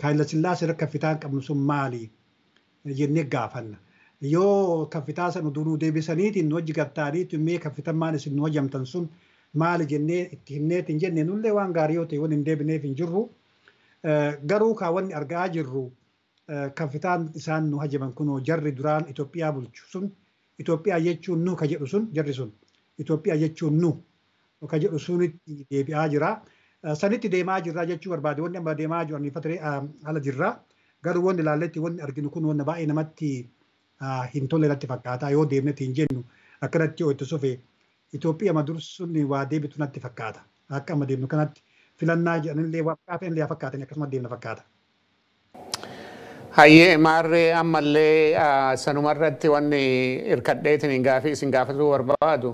Speaker 2: Haayila Sillaasee irra kaffitaan qabnu sun maali? Jennee gaafanna. Yoo kaffitaa sana oduu nu deebisaniitiin nu wajji gartaaniitu mee kaffitammaan isin nu hojjamtan sun Maali jennee itti himneet hin jenne nullee waan gaarii yoo ta'e waan hin deebineef hin jirru. Garuu kaawwanni argaa jirru kafitaan isaan nu hajaman kunoo jarri duraan Itoophiyaa bulchu sun Itoophiyaa jechuun nu ka jedhu sun jarri sun Itoophiyaa jechuun nu ka jedhu sunitti deebi'aa jira. Sanitti deemaa jirra jechuu barbaade wanni amma deemaa jiru aniifatiree ala jirra. Garuu wanni ilaalletti wanni arginu kun wanna baay'ee namatti hin tolle natti fakkaata yoo deemnetti hin jennu akkanatti yoo itti sufe Itoophiyaa ma dursun waa deebitu natti fakkaata. Akka amma deemnu kanatti filannaa jedhanillee waa fakkaatan fakkaatan akkasuma deemna fakkaata.
Speaker 1: Hayyee maarree ammallee sanumarratti wanni hirkadheetiin gaafii isin gaafatuu barbaadu.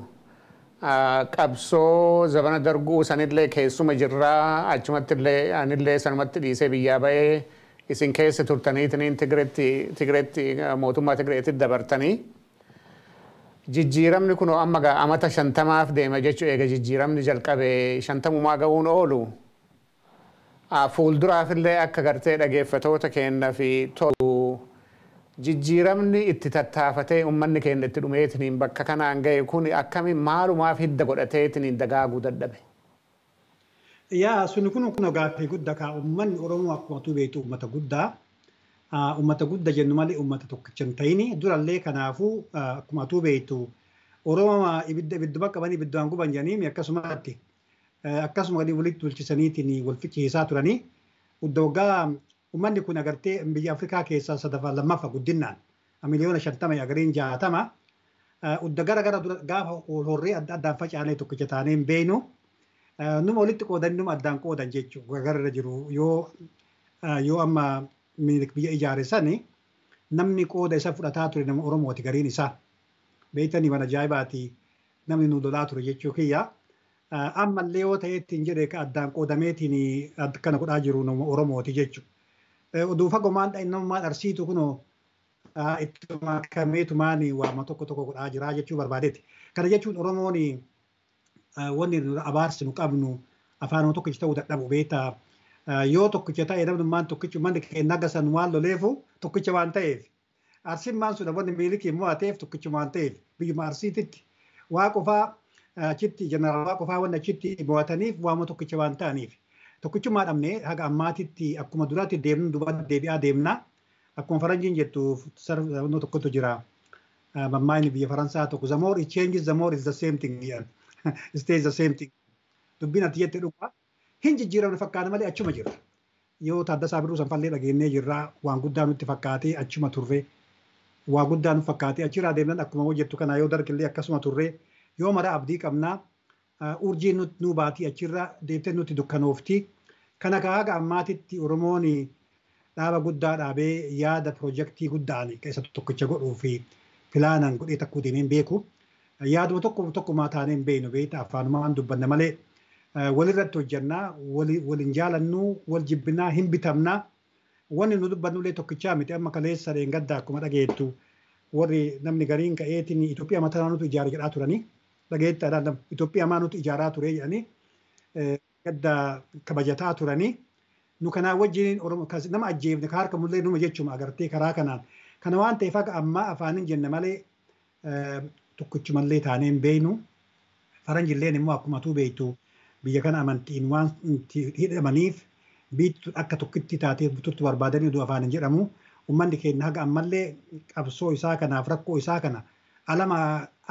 Speaker 1: Qabsoo zabana darguu sanillee keessuma jirraa achumatti illee anillee sanumatti dhiisee biyyaa ba'ee isin keessa turtaniitiin Tigireetti mootummaa Tigireetti dabartanii. Jijjiiramni kun amma amata 50 deema jechuu eega jijjiiramni jalqabe 50 ga'uun oolu. Fuulduraafillee akka gartee dhageeffatoota keenna fi tolu jijjiiramni itti tattaafatee uummanni keenya itti dhumeetiniin bakka kanaan ga'e kun akkamiin maalumaaf hidda godhateetiniin dagaaguu dadhabe.
Speaker 2: Yaa suni kun kun gaaffii guddaa kaa uummanni Oromoo akkuma tu beektu uummata guddaa. Uummata guddaa jennu malee uummata tokkicha hin ta'ini durallee kanaafuu akkuma tu beektu Oromoo ibidda ibidduma qabanii ibiddaan guban jedhanii akkasumatti akkasuma walitti bulchisaniitiin wal fichiisaa turanii waggaa uummanni kun agartee biyya Afrikaa keessaa sadaffaa lammaffaa guddinaan miliyoona 50 agariin 60 udda gara gara gaafa horree adda addaan facaanee tokkicha taanee hin beeknu numa walitti qoodan numa addaan qoodan jechuudha gararra jiru yoo amma biyya ijaare sani namni qooda isa fudhataa ture nama Oromooti gariin isaa beektanii waan ajaa'ibaati namni nu lolaa ture jechuu kiyya. Ammallee yoo ta'e ittiin jedhe addaan qoodameetiin akkana godhaa jiru nama Oromooti jechuudha. Oduu fagoo namummaan arsiitu kunoo ittuma kameetumaan waama tokko tokko godhaa jira jechuu barbaadeeti. Kana jechuun Oromoon wanni abaarsi nu qabnu afaan tokkicha ta'uu dadhabu beektaa. Yoo tokkicha ta'e namnummaan tokkichi uummanni keenya gasan waan loleefu tokkicha waan ta'eef. Arsiin maan sun wanni miilikii mo'ateef tokkicha waan ta'eef biyyuma arsiititti waa qofaa achitti jeneraal waa qofaa wanni achitti mo'ataniif waama tokkicha waan ta'aniif. Tokkichummaa dhabnee haga ammaatitti akkuma duraatti deemnu duuba deebi'aa deemna. Akkuma faranjiin jettu sarara tokkotu jira. Mammaayini biyya Faransaa tokko the more it changes the more is the same thing jedhan. Stays the same thing. Dubbiin ati jette dhugaa hin jijjiiramne fakkaata malee achuma jira. Yoo Taaddasaa Birruu sanfallee dhageenyee jirra waan guddaa nutti fakkaatee achuma turre. Waa guddaa nu fakkaatee achirraa deemnan akkuma hojjettu kana yoo dargillee akkasuma turre yoo mara abdii qabnaa urjiin nu baatii achirra deemtee nutti dukkanoofti. Kana haga ammaatitti Oromoon dhaaba guddaa dhaabee yaada piroojeektii guddaan isa tokkicha godhuu fi pilaanan godhee takkuu deemee hin beeku. Yaaduma tokko tokkumaa taanee hin beeknu beekta afaanumaan dubbanna malee walirratti hojjannaa waliin jaalannuu wal jibbinaa hin bitamnaa. Wanni nu dubbannullee tokkichaa miti amma kaleessa dheengaddaa akkuma dhageettu warri namni gariin ka'eetiin Itoophiyaa mataa nutu ijaare jedhaa turanii dhageettaadhaan Itoophiyaa maa nutu ijaaraa ture jedhanii gadda kabajataa turanii nu kanaa wajjin nama ajjeefne ka harka mullee numa jechuma agartee karaa kanaan kana waan ta'eef akka ammaa afaaniin jenne malee tokkichumallee taanee hin beeknu faranjilleen immoo akkuma tuu beektu biyya kana amantiin waan hidhamaniif biittu akka tokkitti taatee turtu barbaadanii oduu afaan hin jedhamu. Uummanni keenya haga ammallee qabsoo isaa kanaaf rakkoo isaa kana alama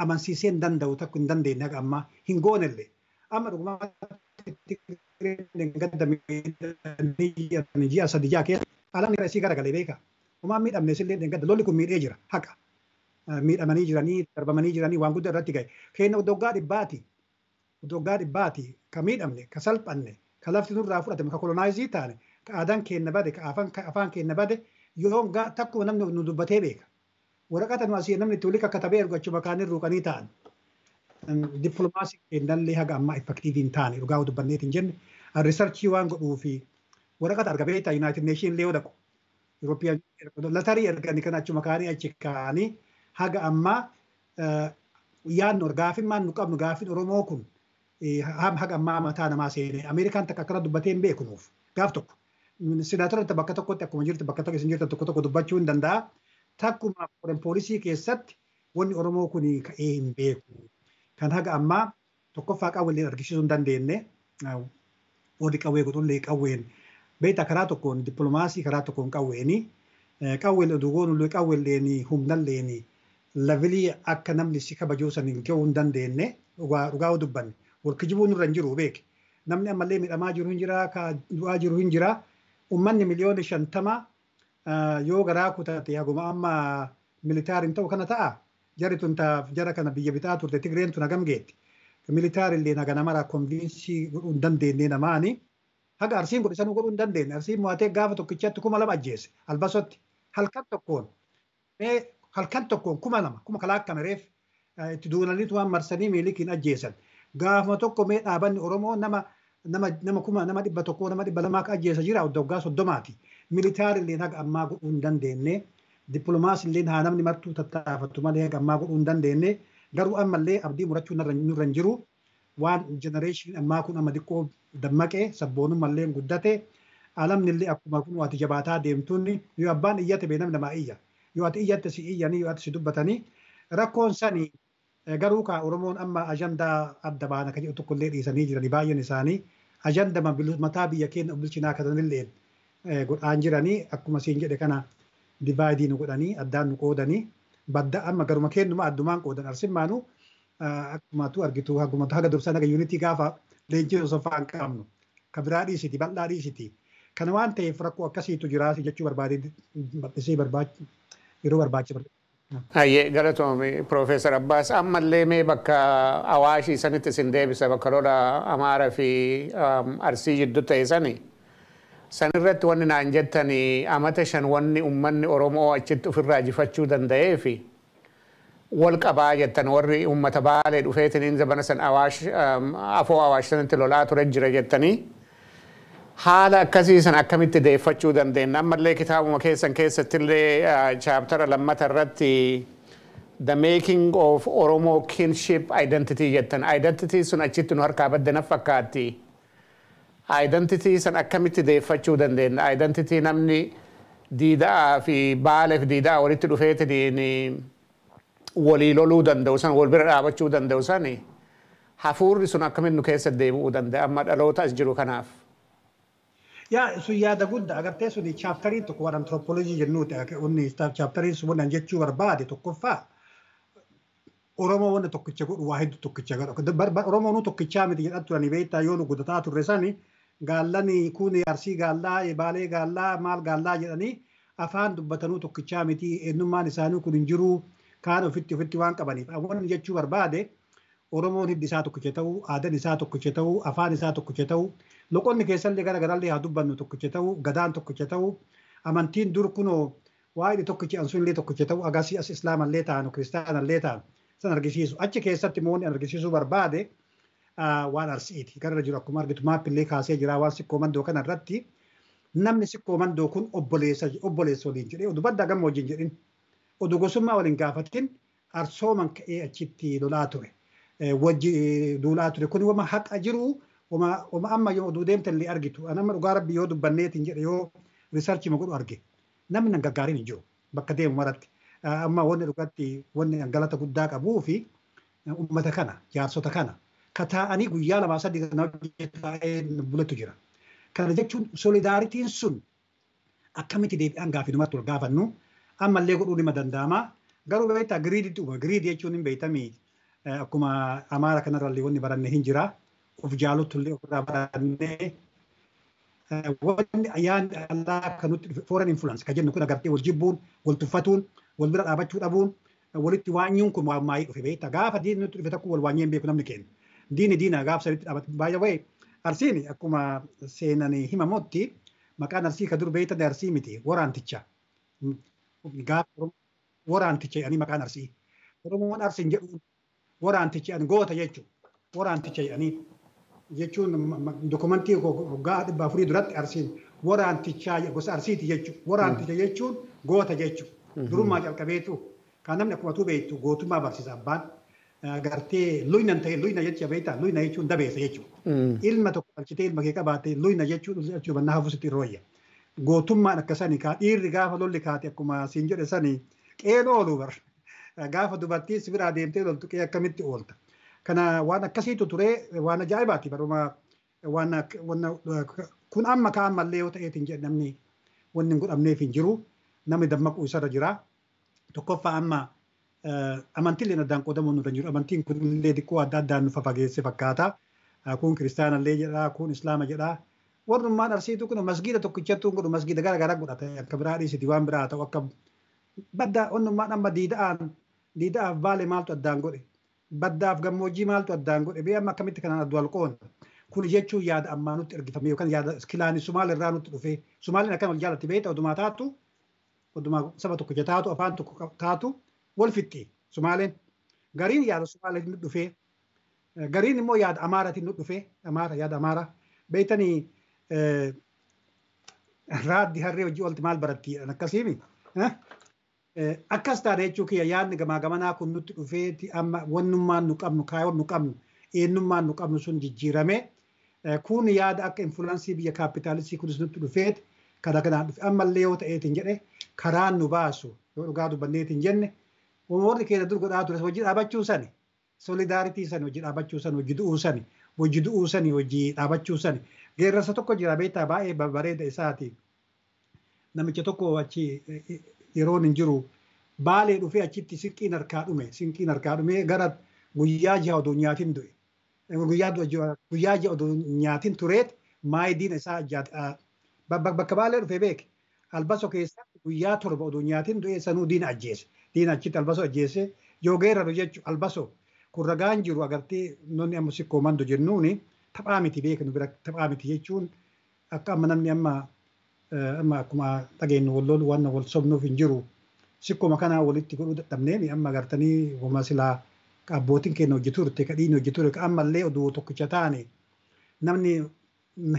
Speaker 2: amansiisee hin danda'u takka hin dandeenye haga ammaa hin goonellee. Amma dhugumaatti ji'a 3 ji'a keessa alamni isii garagalee beeka. Homaan miidhamne isillee gadda lolli kun miidhee jira haqa. Miidhamanii jiranii darbamanii jiranii waan guddaa irratti gahe. Keenya waggaa dhibbaati. Waggaa dhibbaati ka miidhamne ka salphanne ka lafti nurraa fudhatame ka kolonaayizii taane ka aadaan keenya bade ka afaan keenya bade yoo takkuma namni nu dubbatee beeka. Waraqata nu asii namni itti walii kakkatabee ergu achuma kaanii ruuqanii ta'an. Dippiloomaasii keenyallee haga ammaa effektiivii hin taane dhugaa dubbanneet hin jenne riisarchii waan godhuu fi waraqata arga beektaa Yuunaayitid Neeshin illee yoo dhaqu. Yurooppiyaan latarii erganii kan achuma kaanii achi kaanii haga ammaa yaadnu gaafimmaan nu qabnu gaafin Oromoo kun haga ammaa mataa namaa seenee Ameerikaan takka akkana dubbatee hin beeku nuuf gaaf tokko. Senaatoroota bakka tokkotti akkuma jirtu bakka tokko isin jirtan tokko tokko dubbachuu hin danda'a. Takkuma foreign poolisii keessatti wanni Oromoo kun ka'ee hin beeku. Kan haga ammaa Tokkoffaa qawweellee argisiisuu hin dandeenye. Warri qawwee godhullee qawween beektaa karaa tokkoon dippiloomaasii karaa tokkoon qawweeni. Qawween oduu goonullee qawweelleen humnalleen levelii akka namni si kabajuu saniin gahuu hin dandeenye dhugaa dubbanne. Wal kijibuu nurra hin jiru beeki. Namni ammallee miidhamaa jiru hin jira, ka du'aa jiru hin jira. Uummanni 50 miliyoona yoo garaa kutate haguma amma militaariin ta'u kana ta'a. Jarri tun jara kana biyya bitaa turte Tigreen tun hagam geetti. Militaarillee haga namara convince godhuu hin dandeenye namaani. Haga Arsiin godhe sanuu godhuu hin dandeenye. Arsiin mo'atee gaafa tokkichatti 2000 ajjeese Albasotti. Halkan tokkoon halkan tokkoon 2000 kuma kalaakkamereef itti duunaniitu waan marsanii Miilikiin ajjeesan. Gaafuma tokko mee dhaabanni Oromoo nama kuma nama 100 nama 200 ajjeesa jira waggaa 30ti. Militaarillee haga ammaa godhuu hin dandeenye. Dippiloomaasiillee haa namni martuu tattaafatu malee haga ammaa godhuu hin dandeenye. Garuu ammallee abdii murachuu nurra hin jiru. Waan generation ammaa kun amma xiqqoo dammaqee sabboonummallee guddate. Alamnillee akkuma kun ati jabaataa deemtuun yoo abbaan iyyate bee namni namaa iyya. Yoo ati iyyatte si iyyanii yoo ati si dubbatanii rakkoon sani garuu kaa Oromoon amma ajandaa adda baana kan jedhu tokkollee dhiisanii jiranii baay'een isaanii ajandama mataa biyya keenya bulchinaa katanillee godhaan jiranii akkuma siin jedhe kana divide nu godhanii addaan nu qoodanii badda amma garuma kennuma addumaan qoodan Arsimmaanu akkuma tu argitu haguma haga dursan haga unity gaafa leenjii osoo fa'aan qabnu ka biraa dhiisiti bal'aa dhiisiti. Kana waan ta'eef rakkoo akkasiitu jira jechuu barbaade bal'isee yeroo barbaachisa.
Speaker 1: Hayyee, galatoomi Piroofeesar Abbaas. Ammallee mee bakka Awaashii sanitti isin deebisa, bakka lola Amaaraa fi Arsii jidduu ta'e sani. Sanirratti wanni naan jettani amata 5 wanni uummanni Oromoo achitti ofirraa jifachuu danda'ee fi wal qabaa jettan, warri uummata Baalee dhufeetiniin zabana san Awaash afoo Awaash sanitti lolaa ture jira jettanii. Haala akkasii san akkamitti deeffachuu dandeenya? Ammallee kitaabuma keessan keessattillee chapter lammata irratti "The making of Oromo kinship identity" jettan. Identity sun achitti nu harkaa badde na fakkaatti. Identity san akkamitti deeffachuu dandeenya? Identity namni Diida'aa fi Baalee fi Diida'aa walitti dhufeetiin walii loluu danda'u san, wal bira dhaabachuu danda'u sani, hafuurri sun akkamitti nu keessa deebi'uu danda'a amma dhaloota as jiru kanaaf?
Speaker 2: Yaa, sun yaada guddaa agartee. Suni chapteriin tokko waan anthropology jennuuti. Inni chapteriin sun wannan jechuu barbaade, tokkoffaa Oromoo wanna tokkicha godhu waa hedduu tokkicha godhu. Oromoon tokkichaa miti jedhan turanii beektaa, yoo nu guddataa turre sani gaallani kun Arsii gaallaa, Baalee gaallaa, maal gaallaa jedhanii afaan dubbatanuu tokkichaa miti, eenyummaan isaanii kun hin jiru, kaan ofitti ofitti waan qabaniif. Wanni jechuu barbaade Oromoon hiddi isaa tokkicha ta'uu, aadaan isaa tokkicha ta'uu, afaan isaa tokkicha ta'uu, loqonni keessallee gara garallee haa dubbannu tokkicha ta'uu, gadaan tokkicha ta'uu, amantiin dur kunoo waa'ee tokkicha ansunillee tokkicha ta'uu, agasii as islaamallee taanu kiristaanallee taanu san argisiisu. Achi keessatti immoo wanni argisiisuu barbaade waan Arsiiti. Garra jiru akkuma argitu mapillee kaasee jira waan Sikkoo Mandoo kana irratti. Namni Sikkoo Mandoo kun obboleessa obboleessa waliin jedhee oduu baddaa gamma wajjin jedhin oduu gosummaa waliin gaafatin arsooman ka'ee achitti lolaa ture. Wajji duulaa ture. Kun wama haqa jiru, wama amma yoo oduu deemte illee argitu. An amma dhugaa rabbi yoo dubbanneetiin jedhe yoo research ma godhu arge. Namni nan gargaariin hin jiru bakka deemu maratti. Amma wanni dhugatti wanni galata guddaa qabuu fi uummata kana, jaarsota kana ka taa'anii guyyaa lamaa sadii kana taa'ee bulatu jira. Kana jechuun solidarityn sun akkamitti deebi'aan gaafii numatti ol gaafannu ammallee godhuun nima danda'ama. Garuu beektaa greedtti uuma. Greed jechuun hin beektamii, akkuma Amaara kanarrallee wanni baranne hin jira. Of jaalutullee ofirraa barannee wanni ayyaanni allaa akka nutti dhufe foreign influence ka jennu kun agartee wal jibbuun, wal tuffatuun, wal bira dhaabachuu dhabuun, walitti waanyuun kun waan maayii dhufe beektaa. Gaafa diinni nutti dhufe tokko wal waanyee hin beeku namni keenya. Diini diina gaafa sanitti dhaabate. By the way, Arsiin akkuma seenanii himamutti maqaan Arsii ka dur beektan Arsii miti, waraanticha. Gaafa waraanticha jedhanii maqaan Arsii. Oromoon Arsiin jedhu waraanticha jedhanii goota jechuudha. Waraanticha jedhanii jechuun dokumentii waggaa 400 duratti Arsiin waraantichaa gosa Arsiiti jechuudha. Waraanticha jechuun goota jechuudha. Durummaa calqabeetu kan namni akkuma tuu beektu gootummaa barsiisa abbaan. Gartee luyna ta'e, luyna jecha beektaa, luyna jechuun dabeessa jechuudha. Ilma tokko dhalchitee ilma kee qabaatte luyna jechuun jechuu bannaa hafuusitti irra. Gootummaan akkasanii kaa dhiirri gaafa lolli kaate akkuma siin jedhe sanii qeen oolu bar. Gaafa dubartiin si biraa deemtee loltu qee akkamitti oolta. Kana waan akkasiitu ture, waan ajaa'ibaati baruma waan kun. Amma ka ammallee yoo ta'eetiin jedhe, namni wanni hin godhamneef hin jiru, namni dammaquu isarra jira. Tokkoffaa, amma amantiileen addaan qoodamuu nurra jiru. Amantiin kunillee xiqqoo adda addaan nu fafageesse fakkaata. Kun kiristaanallee jedha, kun islaama jedha. Warrummaan Arsiitu kun masgiida tokkichattuu godhu, masgiida gara gara godhata. Akka biraa dhiisiti, waan biraa ta'u akka badda onnummaan amma diida'aan diida'aaf Baale maaltu addaan godhe? Baddaaf gammoojjii maaltu addaan godhe? Bee amma akkamitti kanaan addu alqoon? Kun jechuun yaada ammaa nutti ergifame yookaan yaada kilaanii Sumaal irraa nutti dhufe. Sumaaliin akkana wal jaalatti beekta, odumaa taatu, odumaa saba tokkicha taatu, afaan tokko taatu wal fixxi Sumaaleen. Gariin yaada Sumaaleetiin nutti dhufe. Gariin immoo yaada Amaaraatiin nutti dhufe. Amaara, yaada Amaaraa. Beektanii, raaddi harree hojii oolti maal baratti akkasiimi. Akkas taane jechuu kiyya, yaadni gamaa gamanaa kun nutti dhufeeti amma wannummaan nu qabnu, kaayoon nu qabnu, eenyummaan nu qabnu sun jijjiirame. Kun yaada akka influence biyya kaapitaalistii kunis nutti dhufeeti karaa kanaan dhufe. Ammallee yoo ta'eetiin jedhe, karaan nu baasu, yoo dhugaa dubbanneetiin jenne, warri keenya dur godhaa ture hojii dhaabachuu sani, solidarity sani, hojii dhaabachuu sani, hojii du'uu sani, hojii du'uu sani, hojii dhaabachuu sani. Geerransa tokko jira beektaa, baay'ee babbareeda isaati. Namicha tokko achi yeroon hin jiru Baalee dhufee achitti sinqiin harkaa dhume, sinqiin harkaa dhume, gara guyyaa 6 odoo nyaatin du'e. Guyyaa 6 odoo nyaatin tureet maayidiin isaa bakka Baalee dhufee beeke. Albaso keessatti guyyaa 7 odoo nyaatin du'e, sanuu diina ajjeese. Diina achitti Albaso ajjeese yoo geeraru jechu Albaso kun ragaan jiru agartee. Nonni amma sikkoo mando jennuuni taphaa miti beeknu bira, taphaa miti jechuun akka amma namni amma akkuma dhageenyu wal lolu waan wal sobnuuf hin jiru. Sikkuma kana walitti godhuu dadhabneemi amma agartanii wama silaa abbootiin keenya hojii turte, kadhiin hojii ture, ammallee oduu tokkicha taane namni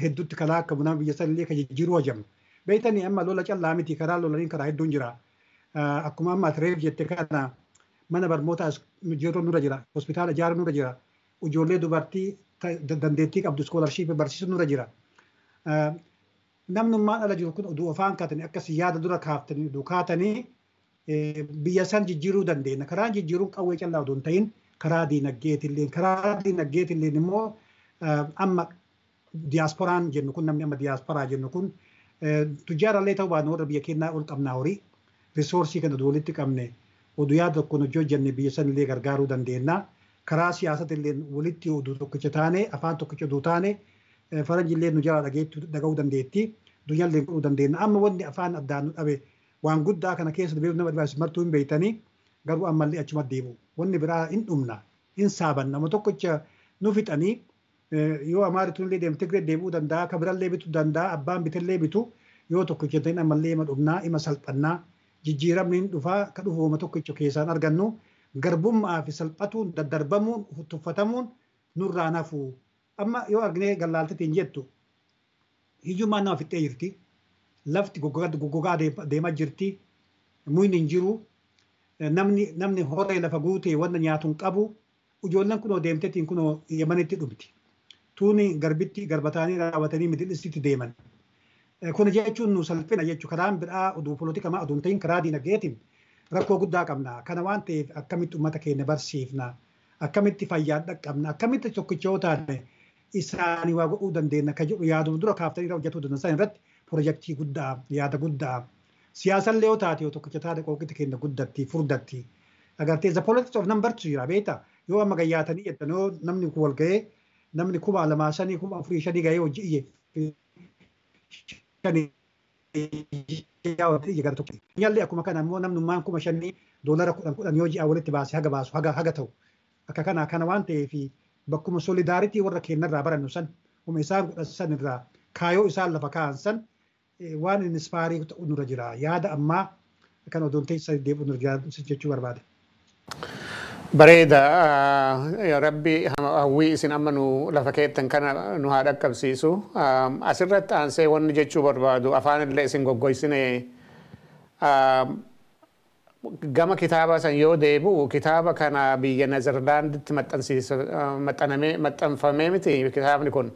Speaker 2: hedduutti kalaa akka nama biyya sanillee ka jijjiiruu hajamu. Beektanii, amma lola callaa miti, karaa lolaniin karaa hedduun jira. Akkuma amma ati reef jette kana, mana barnootaa ijaaruu nurra jira, hospitaala ijaaruu nurra jira, ijoollee dubartii dandeettii qabdu scholarship barsiisuu nurra jira. Namnummaan ala jiru kun oduu afaan kaatanii akkas yaada dura kaaftanii oduu kaatanii biyya san jijjiiruu dandeenya. Karaan jijjiiruun qawwee callaa oduu hin ta'in karaa diinagdeetillee, karaa diinagdeetillee immoo amma diyaasporaan jennu kun, namni amma diyaasporaa jennu kun tujjaarallee ta'uu baannu, warra biyya keenyaa ol qabnaa horii resource kana oduu walitti qabne, oduu yaada tokkoon hojii hojjenne, biyya sanillee gargaaruu dandeenya. Karaa siyaasatillee walitti oduu tokkicha taane, afaan tokkicha oduu taane, faranjillee nu jalaa dhaga'uu dandeetti. Dunyaallee godhuu dandeenya. Amma wanni afaan addaan nu dhabe waan guddaa kana keessa beeku nama dhibaa martuu hin beektanii, garuu ammallee achuma deebi'u. Wanni biraa hin dhumna, hin saaban, nama tokkicha nu fixanii yoo Amaarituun illee deemu Tigree deebi'uu danda'a, ka birallee bituu danda'a, abbaan bitellee bitu yoo tokkicha ta'in ammallee ima dhumnaa, ima salphannaa. Jijjiiramni hin dhufaa, ka dhufu uma tokkicha keessaan argannu garbummaa fi salphatuun daddarbamuun tuffatamuun nurraa nafu. Amma yoo arginee gallaaltetiin jettu, hiyyummaan nama fixxee jirti. Lafti goggogaa deemaa jirti. Muyni hin jiru. Namni horee lafa guutee wanta nyaatu hin qabu. Ijoolleen kunoo deemteetiin kunoo Yemanitti dhumti. Tuuni garbitti garbataanii raawwatanii Middle Eastitti deeman. Kun jechuun nu salphina jechuun karaan biraa oduu poolitikamaa oduu hin ta'in karaa diinagdeetiin rakkoo guddaa qabna. Kana waan ta'eef akkamitti uummata keenya barsiifna? Akkamitti fayyaan dhaqqabna? Akkamitti tokkicha yoo taane isaanii waa godhuu dandeenya? Ka jedhu yaaduma dura kaaftanii irra hojjetuu danda'an irratti pirojektii guddaa, yaada guddaa. Siyaasallee yoo taate, yoo tokkicha taate qooqitti keenya guddatti furdatti. Agartee, the politics of numbers jira beektaa, yoo amma gayyaatanii jettan, yoo namni kun wal ga'ee, namni 2,000, 5,000, 4,000, 5 ga'ee hojii iyye shanii gara tokko. Nyalli akkuma kana immoo namnummaan 5,000 doolara 10 10 yoo ji'a walitti baase haga baasu haga ta'u. Akka kana kana waan ta'eef bakkuma solidarity warra keenyarraa barannu san, uma isaan godhan san irraa, kaayoo isaan lafa kaa'an san waan inspire ta'u nurra jira. Yaada ammaa kan odoon teessa deebi'u nurra jira jechuu barbaade.
Speaker 1: Bareeda, rabbi hawwii isin amma nu lafa keettan kana nu haa dhaqqabsiisu. Asirratti aansee wanni jechuu barbaadu, afaan illee isin goggoysine, gama kitaaba san yoo deebi'u, kitaaba kana biyya Nezerlaanditti maxxansiisa maxxanamee maxxanfamee miti kitaabni kun?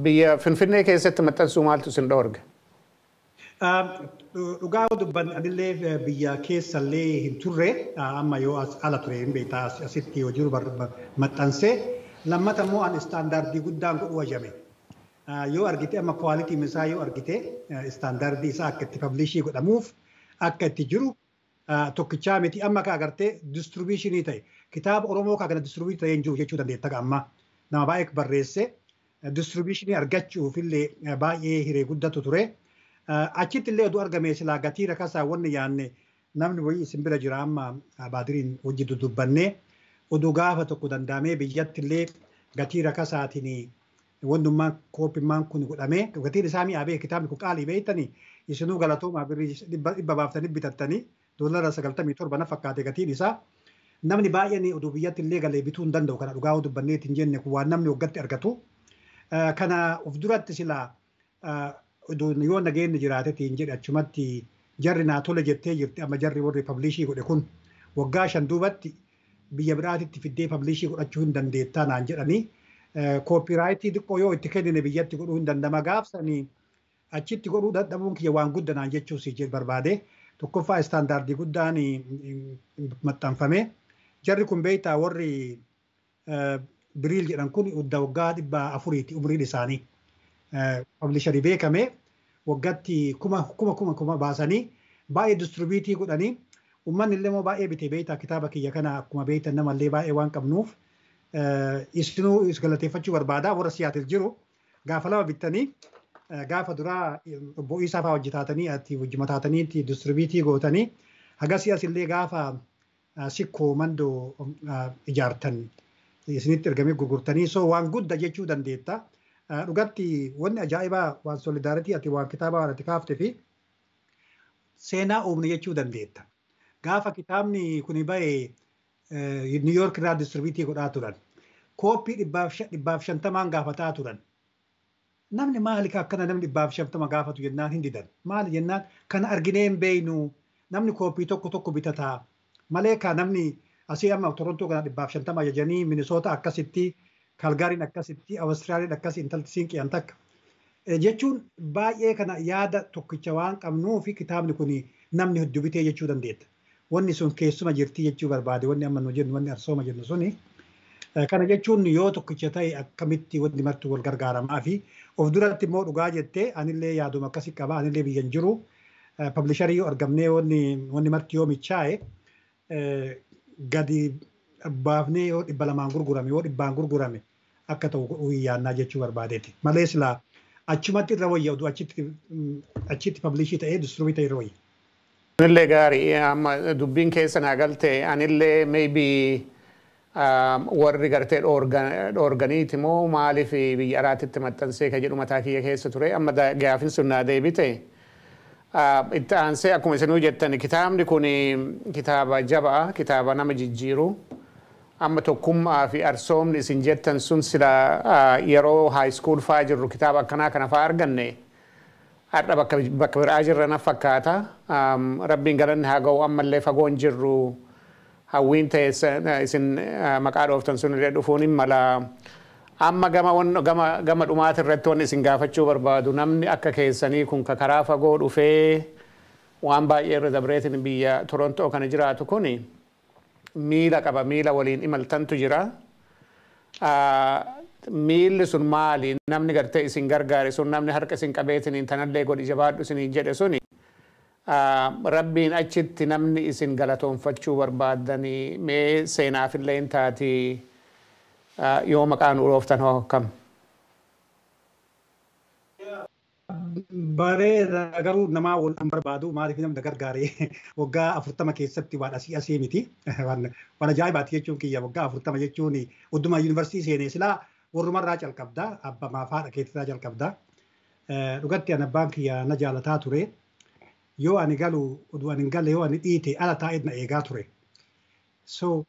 Speaker 1: Biyya Finfinnee keessatti maxxansuu maaltu isin dhoorge?
Speaker 2: Dhugaa dubban anillee biyya keessallee hin turre, amma yoo ala ture hin beektaa, asitti yoo jiru maxxansee lammata immoo an standardii guddaan godhu wajjame. Yoo argite amma quality isaa, yoo argite standardii isaa, akka itti publishii godhamuuf akka itti jiru tokkichaa miti. Amma ka agartee distributionii ta'e, kitaaba Oromoo ka kana distribute ta'ee hin jiru jechuu dandeetta. Amma nama baay'ee barreesse distributionii argachuuf illee baay'ee hiree guddatu ture. Achitti illee oduu argame silaa gatii rakasaa wanni yaanne namni wayii isin bira jira, amma Baadiriin hojii dudubbannee oduu gaafa tokko danda'amee biyyatti illee gatii rakasaatiin wannummaan koopimmaan kun godhamee gatiin isaa mi'aa beek. Kitaabni kun qaalii beektanii, isinuu galatoomaa, birrii 100 baaftanii bitattanii, $97 na fakkaate gatiin isaa. Namni baay'een oduu biyyatti illee galee bituu hin danda'u. Kana dhugaa dubbanneetiin jenne, kun waan namni waggaatti argatu. Kana of duratti silaa yoo nageenyi jiraatetiin jedhe achumatti jarri naa tole jettee jirti. Amma jarri warri publishii godhe kun waggaa 5 duubatti biyya biraatitti fiddee publishii godhachuu hin dandeettaa naan jedhanii, copyrightii xiqqoo yoo itti kennine biyyatti godhuu hin dandama. Gaafsanii achitti godhuu dadhabuun kiyya waan guddaa naan jechuu si barbaade. Tokkoffaa standardii guddaan maxxanfame. Jarri kun beektaa, warri Brill jedhan kun waggaa 400ti umriin isaanii. Publisherii beekame, waggaatti kuma kuma kuma kuma baasanii baay'ee distributeii godhanii, uummanni illee immoo baay'ee bitee beektaa. Kitaaba kiyya kana akkuma beektan namallee baay'ee waan qabnuuf isinuu is galateeffachuu barbaada. Warra Siyaatil jiru gaafa lama bittanii, gaafa duraa obbo Isaa fa'aa hojjetaatanii ati hojjemataatanii distributeii gootanii, hagasii asillee gaafa sikkoo mandoo ijaartan isinitti ergamee gurgurtanii, so waan guddaa jechuu dandeetta. Dhugatti wanni ajaa'ibaa waan solidarity ati waan kitaaba waan ati kaaftee fi seenaa uumne jechuu dandeetta. Gaafa kitaabni kuni bahe New York irraa distributeii godhaa turan. Kooppii 150n gaafataa turan. Namni maali akkana namni 150 gaafatu jennaan hin didan. Maali jennaan, kana arginee hin beeynu, namni kooppii tokko tokko bitataa. Malee ka namni asii amma Torontoo kana 150 ajajanii, Minisoota akkasitti, Kalgaariin akkasitti, Awustiraaliin akkasi, intalti siinqiyan takka. Jechuun baay'ee kana yaada tokkicha waan qabnuu fi kitaabni kun namni hedduu bitee jechuu dandeetta. Wanni sun keessuma jirti jechuu barbaade, wanni amma nu jennu, wanni arsooma jennu suni. Kana jechuun yoo tokkicha ta'e akkamitti wanni martuu wal gargaaramaa fi of duratti immoo dhugaa jettee anillee yaaduma akkasii qaba, anillee biyya hin jiru. Publisherii yoo argamnee wanni marti yoo michaa'e gadi baafnee yoo 200n gurgurame, yoo 100n gurgurame akka ta'u godhuu yaannaa jechuu barbaadeeti. Malee silaa achumatti irra wayya, oduu achitti publishii ta'ee distribute ta'e irra wayya.
Speaker 1: Anillee gaarii, amma dubbiin keessa naa galte. Anillee maybe warri gartee dhoorganiiti moo maaliif biyya alaatitti maxxansee ka jedhu mataa kiyya keessa ture, amma gaafin sun naa deebite. Itti aansee akkuma isinuu jettan, kitaabni kun kitaaba jabaa, kitaaba nama jijjiiru. Amma tokkummaa fi arsoomni isin jettan sun sila yeroo high school faa jirru kitaaba akkanaa kana faa arganne har'a bakka biraa jirra na fakkaata. Rabbiin galanni haa ga'u, ammallee fagoon jirru, hawwiin ta'e isin maqaa dhooftan sun illee dhufuun hin mala. Amma gama dhumaati irratti wanni isin gaafachuu barbaadu, namni akka keessanii kun ka karaa fagoo dhufee waan baay'ee irra dabreetiin biyya Torontoo kana jiraatu kuni miila qaba, miila waliin imaltantu jira. Miilli sun maali? Namni gartee isin gargaare sun, namni harka isin qabeetiniin tanallee godhi, jabaadhu isiniin jedhe suni, Rabbiin achitti namni isin galatoonfachuu barbaaddanii mee seenaafillee hin taati, yoo maqaan urooftan hoo akkam?
Speaker 2: Bareeda, garuu namaa wal an barbaadu. Maaliif namni gargaare waggaa 40 keessatti waan asii asii miti. Waan ajaa'ibaati jechuun kiyya, waggaa 40 jechuun odduma yuunivarsiitii seenee silaa warrumarraa calqabda, abbaa haadha keetirraa calqabda. Dhugatti an abbaan kiyya na jaalataa ture. Yoo ani galu, oduu ani hin galle, yoo ani dhiite ala taa'ee na eegaa ture. So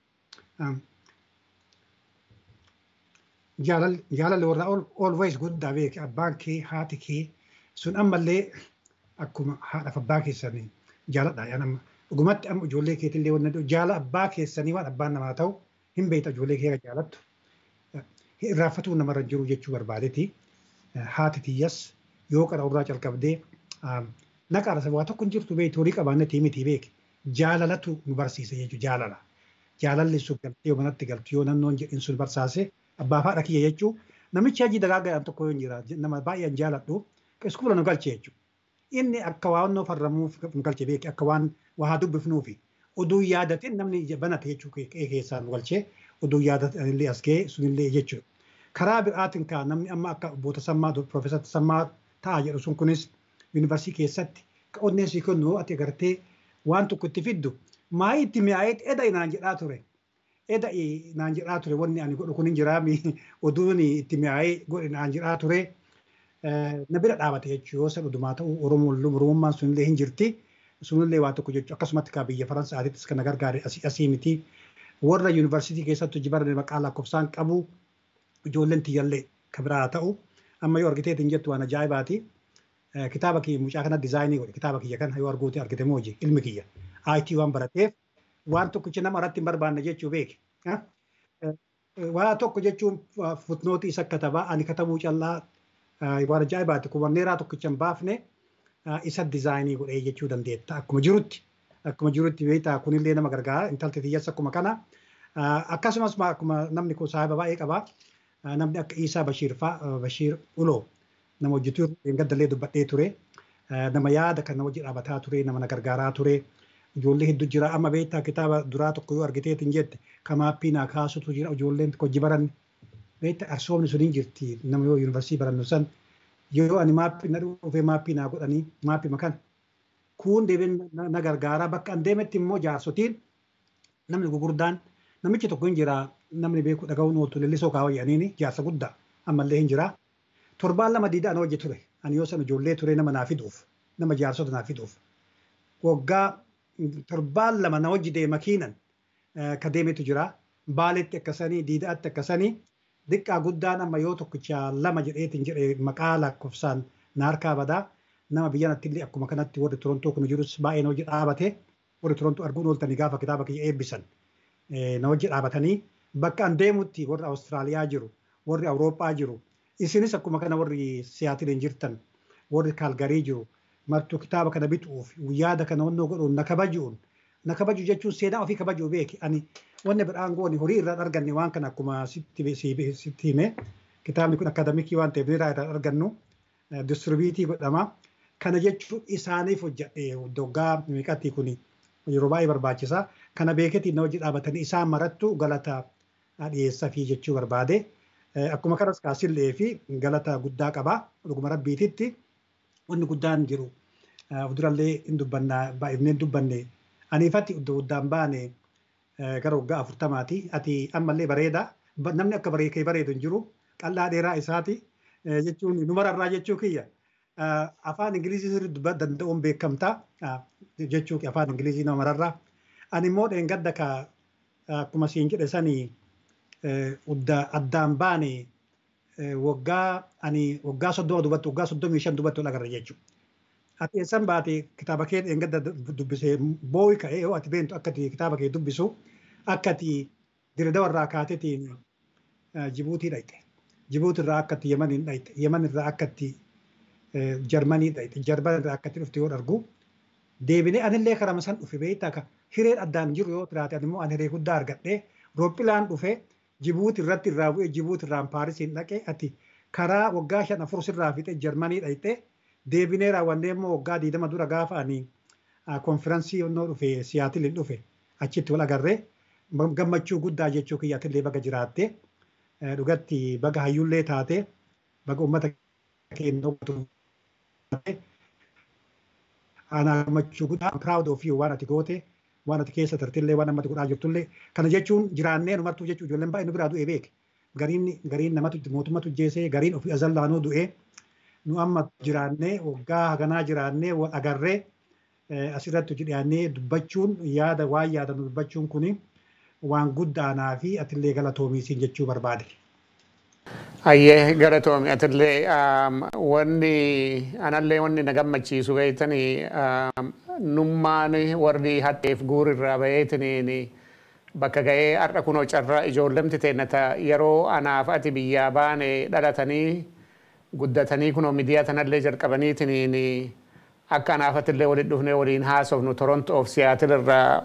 Speaker 2: jaalalli warra always guddaa beeke, abbaan kee haati kee sun ammallee akkuma haadhaaf abbaa keessanii jaaladha. Yaan amma dhugumatti amma ijoollee keetillee wanna jaala abbaa keessanii, waan abbaan namaa ta'u hin beekta, ijoollee kee jaalattu. Irraanfatuu namarra jiru jechuu barbaadeeti. Haati tiyyas yoo qara irraa calqabdee Naqaarsa waa tokko hin jirtu beektu horii qabaannetii miti beeki. Jaalalatu nu barsiise jechuudha jaalala. Jaalalli sun galtee yoo manatti galtu yoo nannoon jedhin sun barsaase abbaa fi haadha kiyya jechuudha. Namichi hajii dagaagaa tokko yoo hin jira nama baay'een jaaladhu iskuula nu galche jechuudha. Inni akka waan nu farramuuf nu galche beeki akka waan waa dubbifnuufi. Oduu yaadatiin namni banate jechuudha keessaa nu galchee oduu yaadatiin illee as ga'e sunillee jechuudha. Karaa biraatiin kaa namni amma akka obbo Tasammaa Piroofeesar Tasammaa ta'a jedhu sun kunis yuunivarsiitii keessatti onneen sii kennu ati agartee waan tokko itti fiddu maayi itti mi'aayeet eda naan jedhaa ture. Eda naan jedhaa ture wanni ani godhu kun hin jiraami oduun itti mi'aayee godhe naan jedhaa ture. Na bira dhaabate jechuudha yoo san odumaa ta'u Oromummaan sunillee hin jirti. Sunillee waa tokko jechuudha akkasumatti kaa biyya Faransaatittis kan na gargaare asii miti. Warra yuunivarsiitii keessatti hojii baranne maqaa lakkoofsaan qabu ijoolleen tiyyallee kan biraa ta'u amma yoo argiteet hin jettu waan ajaa'ibaati. Kitaaba kiyya mucaa kana dizaayinii godhe kitaaba kiyya kana yoo arguuti argite moo hojii ilmi kiyya IT waan barateef waan tokkicha nama irratti hin barbaanne jechuu beeki. Waa tokko jechuun futnootii isa katabaa ani katabuu callaa waan ajaa'ibaati kubanneeraa tokkicha hin baafne isa dizaayinii godhee jechuu dandeetta akkuma jirutti. Akkuma jirutti beektaa kunillee nama gargaara intalti tiyyas akkuma kana. Akkasumas akkuma namni kun saahiba baay'ee qaba. Namni akka Iisaa Bashiir fa'a Bashiir Uloo nama hojjetu gaddallee dubbadhee ture. Nama yaada kan hojii dhaabataa ture nama na gargaaraa ture. Ijoollee hedduu jira amma beektaa kitaaba duraa tokko yoo argiteet hin jette kamaappii naa kaasutu jira ijoolleen hojii baranne. Beektaa arsoomni sun hin jirti nama yoo yuunivarsiitii barannu san yoo ani maappii na dhufee maappii naa godhanii maappii makan. Kun deebiin na gargaara bakka an deemetti immoo jaarsotiin namni gurguddaan namichi tokko hin jira namni beeku dhaga'uun ooltu lellisoo kaawwa jedhaniini jaarsa guddaa ammallee hin jira. Torbaan lama diidaa ana hojii ture ani yoo san ijoollee ture nama naa fiduuf nama jaarsota naa fiduuf waggaa torbaan lama na hojii deema kiinan ka deemetu jira. Baaletti akkasanii diidaatti akkasanii diqqaa guddaan amma yoo tokkicha lama jedheetiin jedhe maqaa lakkoofsaan na harkaa badaa. Nama biyya natti illee akkuma kanatti warri Torontoo kun jirus baay'een hojii dhaabate warri Torontoo arguun ooltanii gaafa kitaaba kiyya eebbisan na hojii dhaabatanii bakka an deemutti warri Awustiraaliyaa jiru warri Awurooppaa jiru isinis akkuma kana warri Siyaatiliin jirtan warri Kaalgarii jiru martuu kitaaba kana bituuf yaada kana wannoo godhuun na kabajuun na kabaju jechuun seenaa ofii kabajuu beeki ani wanni biraan goone horii irraa arganne waan kana akkuma sitti hime kitaabni kun akaadamikii waan ta'eef irraa argannu distribiitii godhama. Kana jechuun isaaniif hojjedhe doggaa meeqatti kun yeroo baay'ee barbaachisa. Kana beeketiin na hojii dhaabatanii isaan marattu galata dhiyeessafii jechuu barbaade. Akkuma kanas kaasillee fi galata guddaa qaba. Dhuguma rabbiititti wanni guddaan jiru. Durallee hin dubbanna baay'inni hin dubbanne. Aniifatti guddaan baane gara waggaa 40ti. Ati ammallee bareeda. Namni akka kee bareedu hin jiru. Qal'aa dheeraa isaati jechuun numararraa jechuu kiyya. Afaan Ingilizii sirriitti danda'uun beekamta jechuu afaan Ingilizii nama mararraa. Ani immoo dheengadda ka akkuma siin jedhe sanii addaan baane waggaa ani waggaa 30 dubbatti waggaa 35 dubbatti ol agarra jechuudha. Ati eessan baate kitaaba kee dheengadda dubbisee boo'i ka'ee yoo ati beentu akka ati kitaaba kee dubbisu akka ati Dirredawa irraa kaateetiin Jibuutii dhaqxe. Jibuutii irraa akka ati Yemeniin dhaqxe. Yemen irraa akka ati Jarmanii dhaqxe. Jarman irraa akka ati dhufte yoo argu deebinee anillee karama san dhufe beektaa ka hireen addaan jiru yoo jiraate ani immoo ani hiree guddaa argadhee rooppilaan dhufe Jibuutii irratti irraa bu'ee Jibuutii irraan Paarisiin dhaqee ati karaa waggaa 5-4 sirraa fiixee Jarmanii dhaqxe deebinee raawwannee immoo waggaa 20 dura gaafa ani konfiraansii yonnoo dhufe Siyaatiliin dhufe achitti wal agarree gammachuu guddaa jechuu kiyyaatillee baga jiraatte dhugatti baga hayyullee taate baga uummata keenya ana gammachuu guddaa proud of you waan ati goote waan ati keessa tartillee waan ammatti godhaa jirtullee kana jechuun jiraannee numartuu jechuu ijoolleen baay'ee nu biraa du'ee beeke gariin namatu mootummatu jeesee gariin ofii azallaanuu du'ee nu amma jiraannee waggaa haganaa jiraannee wal agarree asirratti hojii dhiyaannee dubbachuun yaada waan yaadan dubbachuun kuni waan guddaanaa fi atillee galatoomiisiin jechuu barbaade.
Speaker 1: Ayyee galatoomi atillee wanni anallee wanni na gammachiisu beektanii nummaan warri hatteef guurirraa baheetiniin bakka ga'ee har'a kunoo carraa ijoollemti teennata yeroo anaaf ati biyyaa baane dhalatanii guddatanii kunoo miidiyaa tanallee jalqabaniitiniin Akka anaafatillee waliin dhufnee waliin haasofnu Torontoo fi Siyaatil irraa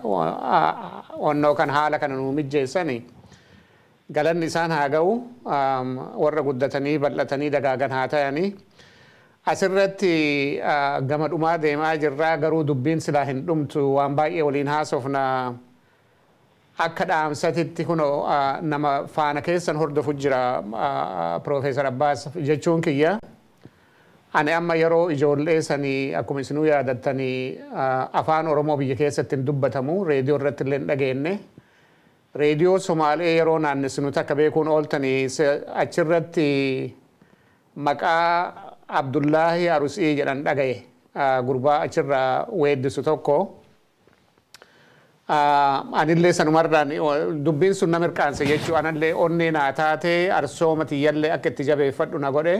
Speaker 1: onnoo kan haala kana nuu mijjeessani. Galanni isaan haa ga'u, warra guddatanii bal'atanii dagaagan haa ta'anii. Asirratti gama dhumaa deemaa jirraa, garuu dubbiin silaa hin dhumtu, waan baay'ee waliin haasofna. Akka dhaamsatitti kunoo nama faana keessan hordofu jira, Piroofeesar Abbaas jechuun kiyya. Ani amma yeroo ijoollee sanii, akkuma isinuu yaadattanii, afaan Oromoo biyya keessatti hin dubbatamu, reediyoo irratti illee hin dhageenye. Reediyoo Somaalee yeroo naannessinu takka beekuun ooltanii, achirratti maqaa Abdullaahi Arusii jedhan dhagaye, gurbaa achirraa weeddisu tokko. Anillee sanumarraan dubbiin sun na mirqaanse jechuu, anallee onnee naa taate, arsooma tiyyallee akka itti jabeeffadhu na godhe.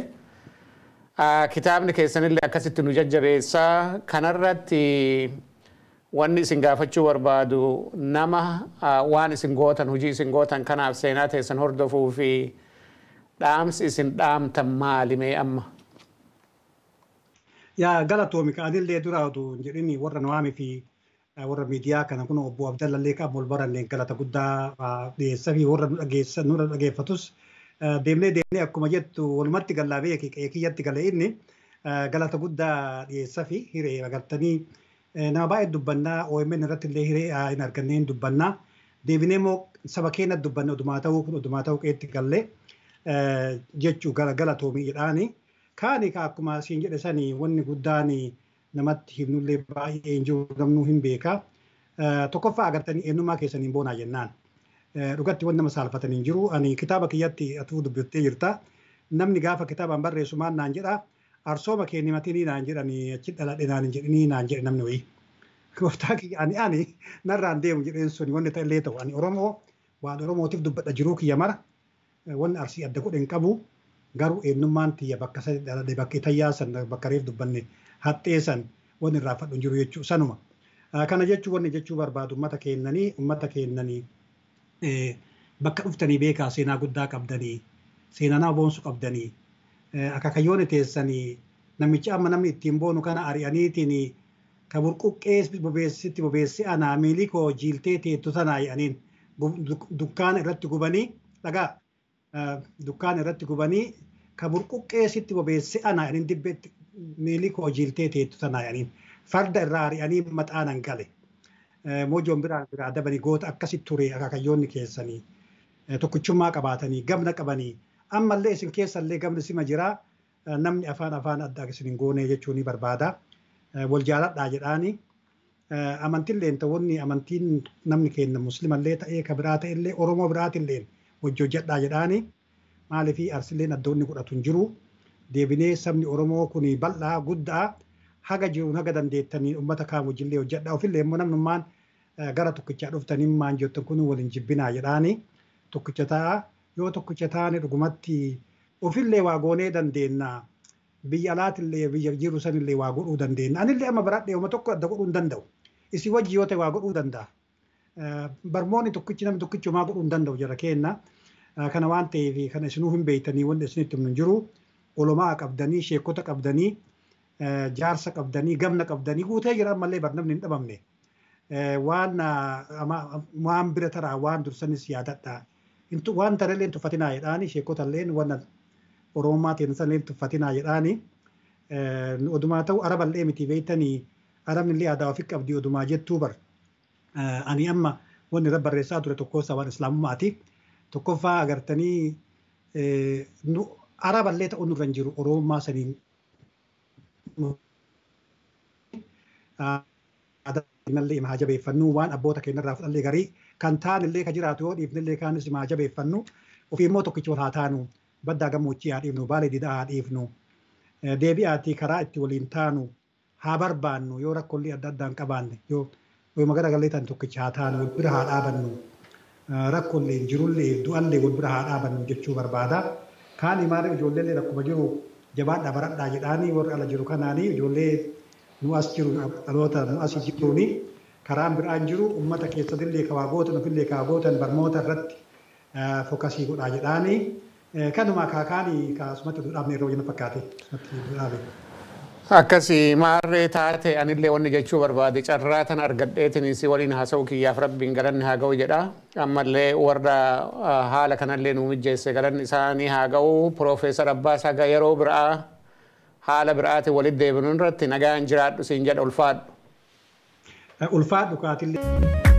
Speaker 1: Kitaabni keessanillee akkasitti nu jajjabeessaa. Kanarratti wanni isin gaafachuu barbaadu, nama waan isin gootan, hojii isin gootan kanaaf, seenaa teessan hordofuu fi dhaamsi isin dhaamtan maali mee amma?
Speaker 2: Yaa galatoomi, anillee dura oduu hin jedhin warra nu waame fi warra miidiyaa kana kun obbo Abdallallee qaama wal baranneen galata guddaa dhiyeessa fi warra nu dhageessa nurra dhageeffatus, deemnee deemnee akkuma jettu walumatti gallaa beeki qe'ee kiyyatti gale, inni galata guddaa dhiyeessa fi hiree agartanii nama baay'ee dubbannaa, OMN irratti illee hiree hin argannee hin dubbannaa, deebinee immoo saba keenya dubbanne, odumaa ta'uu kun odumaa ta'uu qe'eetti gallee jechuu galatoomii jedhaani. Kaani akkuma siin jedhe sanii, wanni guddaan namatti himnullee baay'ee hin jiru, namnuu hin beeka. Tokkoffaa agartanii eenyummaa keessaniin boonaa jennaan. Dhugatti wanni nama saalfatanii hin jiru. Ani kitaaba kiyyatti atuu dubbiftee jirta. Namni gaafa kitaabaan barreessu maal naan jedha? Arsooma kee nimatinii naan jedhanii, achi dhaladhe naan hin jedhinii naan jedhe namni wayii. Gooftaa kiyya, ani narraan deemu jedheen suni, wanni ta'ellee ta'u ani Oromoo, waan Oromootiif dubbadha jiruu kiyya mara, wanni Arsii adda godhe hin qabu. Garuu eenyummaan tiyya bakka sadi dhaladhe, bakka Itayyaa san, bakka reef dubbanne haxxee san, wanni irraa fadhu hin jiru jechuu sanuma. Kana jechuun wanni jechuu barbaadu, uummata kennanii bakka dhuftanii beekaa, seenaa guddaa qabdanii, seenaa nama boonsu qabdanii, akaakayyoonni teessanii namicha amma namni ittiin boonu kana ari'aniitiin ka burquqqee bobeessitti bobeessi anaa miilii koo jiiltee teettu tanaa jedhaniin dukkaana irratti gubanii, dhagaa dukkaana irratti gubanii, ka burquqqee sitti bobeessi anaa jedhaniin, dibbeetti miilii koo jiiltee teettu tanaa jedhaniin farda irraa ari'anii maxaanan gale. Mojoon biraa biraa dabanii goota akkasitti ture akaakayyoonni keessanii tokkichummaa qabaatanii gamna qabanii, ammallee isin keessallee gamni sima jiraa, namni afaan adda isin hin goone jechuu ni barbaada. Wal jaaladhaa jedhaani. Amantilleen ta'uun amantiin namni keenya muslimallee ta'ee ka biraa ta'ellee Oromoo biraatillee wajji hojjedhaa jedhaani. Maaliif Arsilleen addoonni godhatu hin jiru. Deebinee sabni Oromoo kun bal'aa guddaa haga jiruun haga dandeettanii uummata kaan wajjillee hojjedhaa, ofillee immoo namnummaan gara tokkichaa dhuftanii maan jettan kun waliin jibbinaa jedhaani. Tokkicha ta'a, yoo tokkicha taane dhugumatti ofillee waa goonee dandeenya. Biyya alaatillee biyya jiru sanillee waa godhuu dandeenya. Anillee amma baradhee uma tokko adda godhuu hin danda'u. Isin wajji yoo ta'e waa godhuu danda'a. Barmoonni tokkichi namni tokkichi homaa godhuu hin danda'u jara kenna. Kana waan ta'eef kana isinuu hin beektanii, wanti isinitti himnu hin jiru. Olomaa qabdanii, sheekota qabdanii, jaarsa qabdanii, gamna qabdanii guutee jira, ammallee bar namni hin dhabamne. Waan bira taraa waan dursanis yaadadha. Waan tanallee hin tuffatinaa jedhaani, sheekotallee waan Oromummaa ta'e sanillee hin tuffatinaa jedhaani. Odumaa ta'u Araballee miti beektanii, Arabni illee aadaa ofii qabdi odumaa jettuu bar. Ani amma wanni irra barreessaa ture tokkoffaa waan Islaamummaati. Tokkoffaa agartanii Araballee ta'uu nurra hin jiru Oromummaa saniin. Aadaa haa jabeeffannu, waan abboota keenyarraa fudhallee garii kan taanillee ka jiraatu yoo dhiifnillee kaanis haa jabeeffannu, ofii immoo tokkicha wal haa taanu, baddaa gammoojjii haa dhiifnu, baalee didaa haa dhiifnu, deebi'aatii karaa itti waliin taanu haa barbaannu, yoo rakkoollee adda addaan qabaanne yoo yoo garagallee ta'an tokkicha haa taanu, wal bira haa dhaabannu, rakkoollee jirullee du'allee wal bira haa dhaabannu jechuu barbaada. Kaan maali, ijoollee akkuma jiru jabaadhaa baradhaa jedhaanii, warra ala jiru kanaanii, ijoollee nu as jiru, dhaloota nu as jiruuni, karaan biraan jiru ummata keessattillee kawaa gootan, ofillee kawaa gootan, barnoota irratti focus godhaa jedhaanii, kanuma kaakaanii kaasumatti dhaabne yeroo jenna fakkaate.
Speaker 1: Akkasii maarree taate anillee wanni jechuu barbaade carraa tan argadheetiin si waliin haasa'u kiyyaaf Rabbiin galanni haa ga'u jedha. Ammallee warra haala kanallee nuu mijjeesse galanni isaanii haa ga'u. Piroofeesar Abbaas, haga yeroo biraa haala biraatiin walitti deebinu irratti nagaan jiraadhu siin jedha, ulfaadhu.
Speaker 2: Ulfaadhu kaatillee.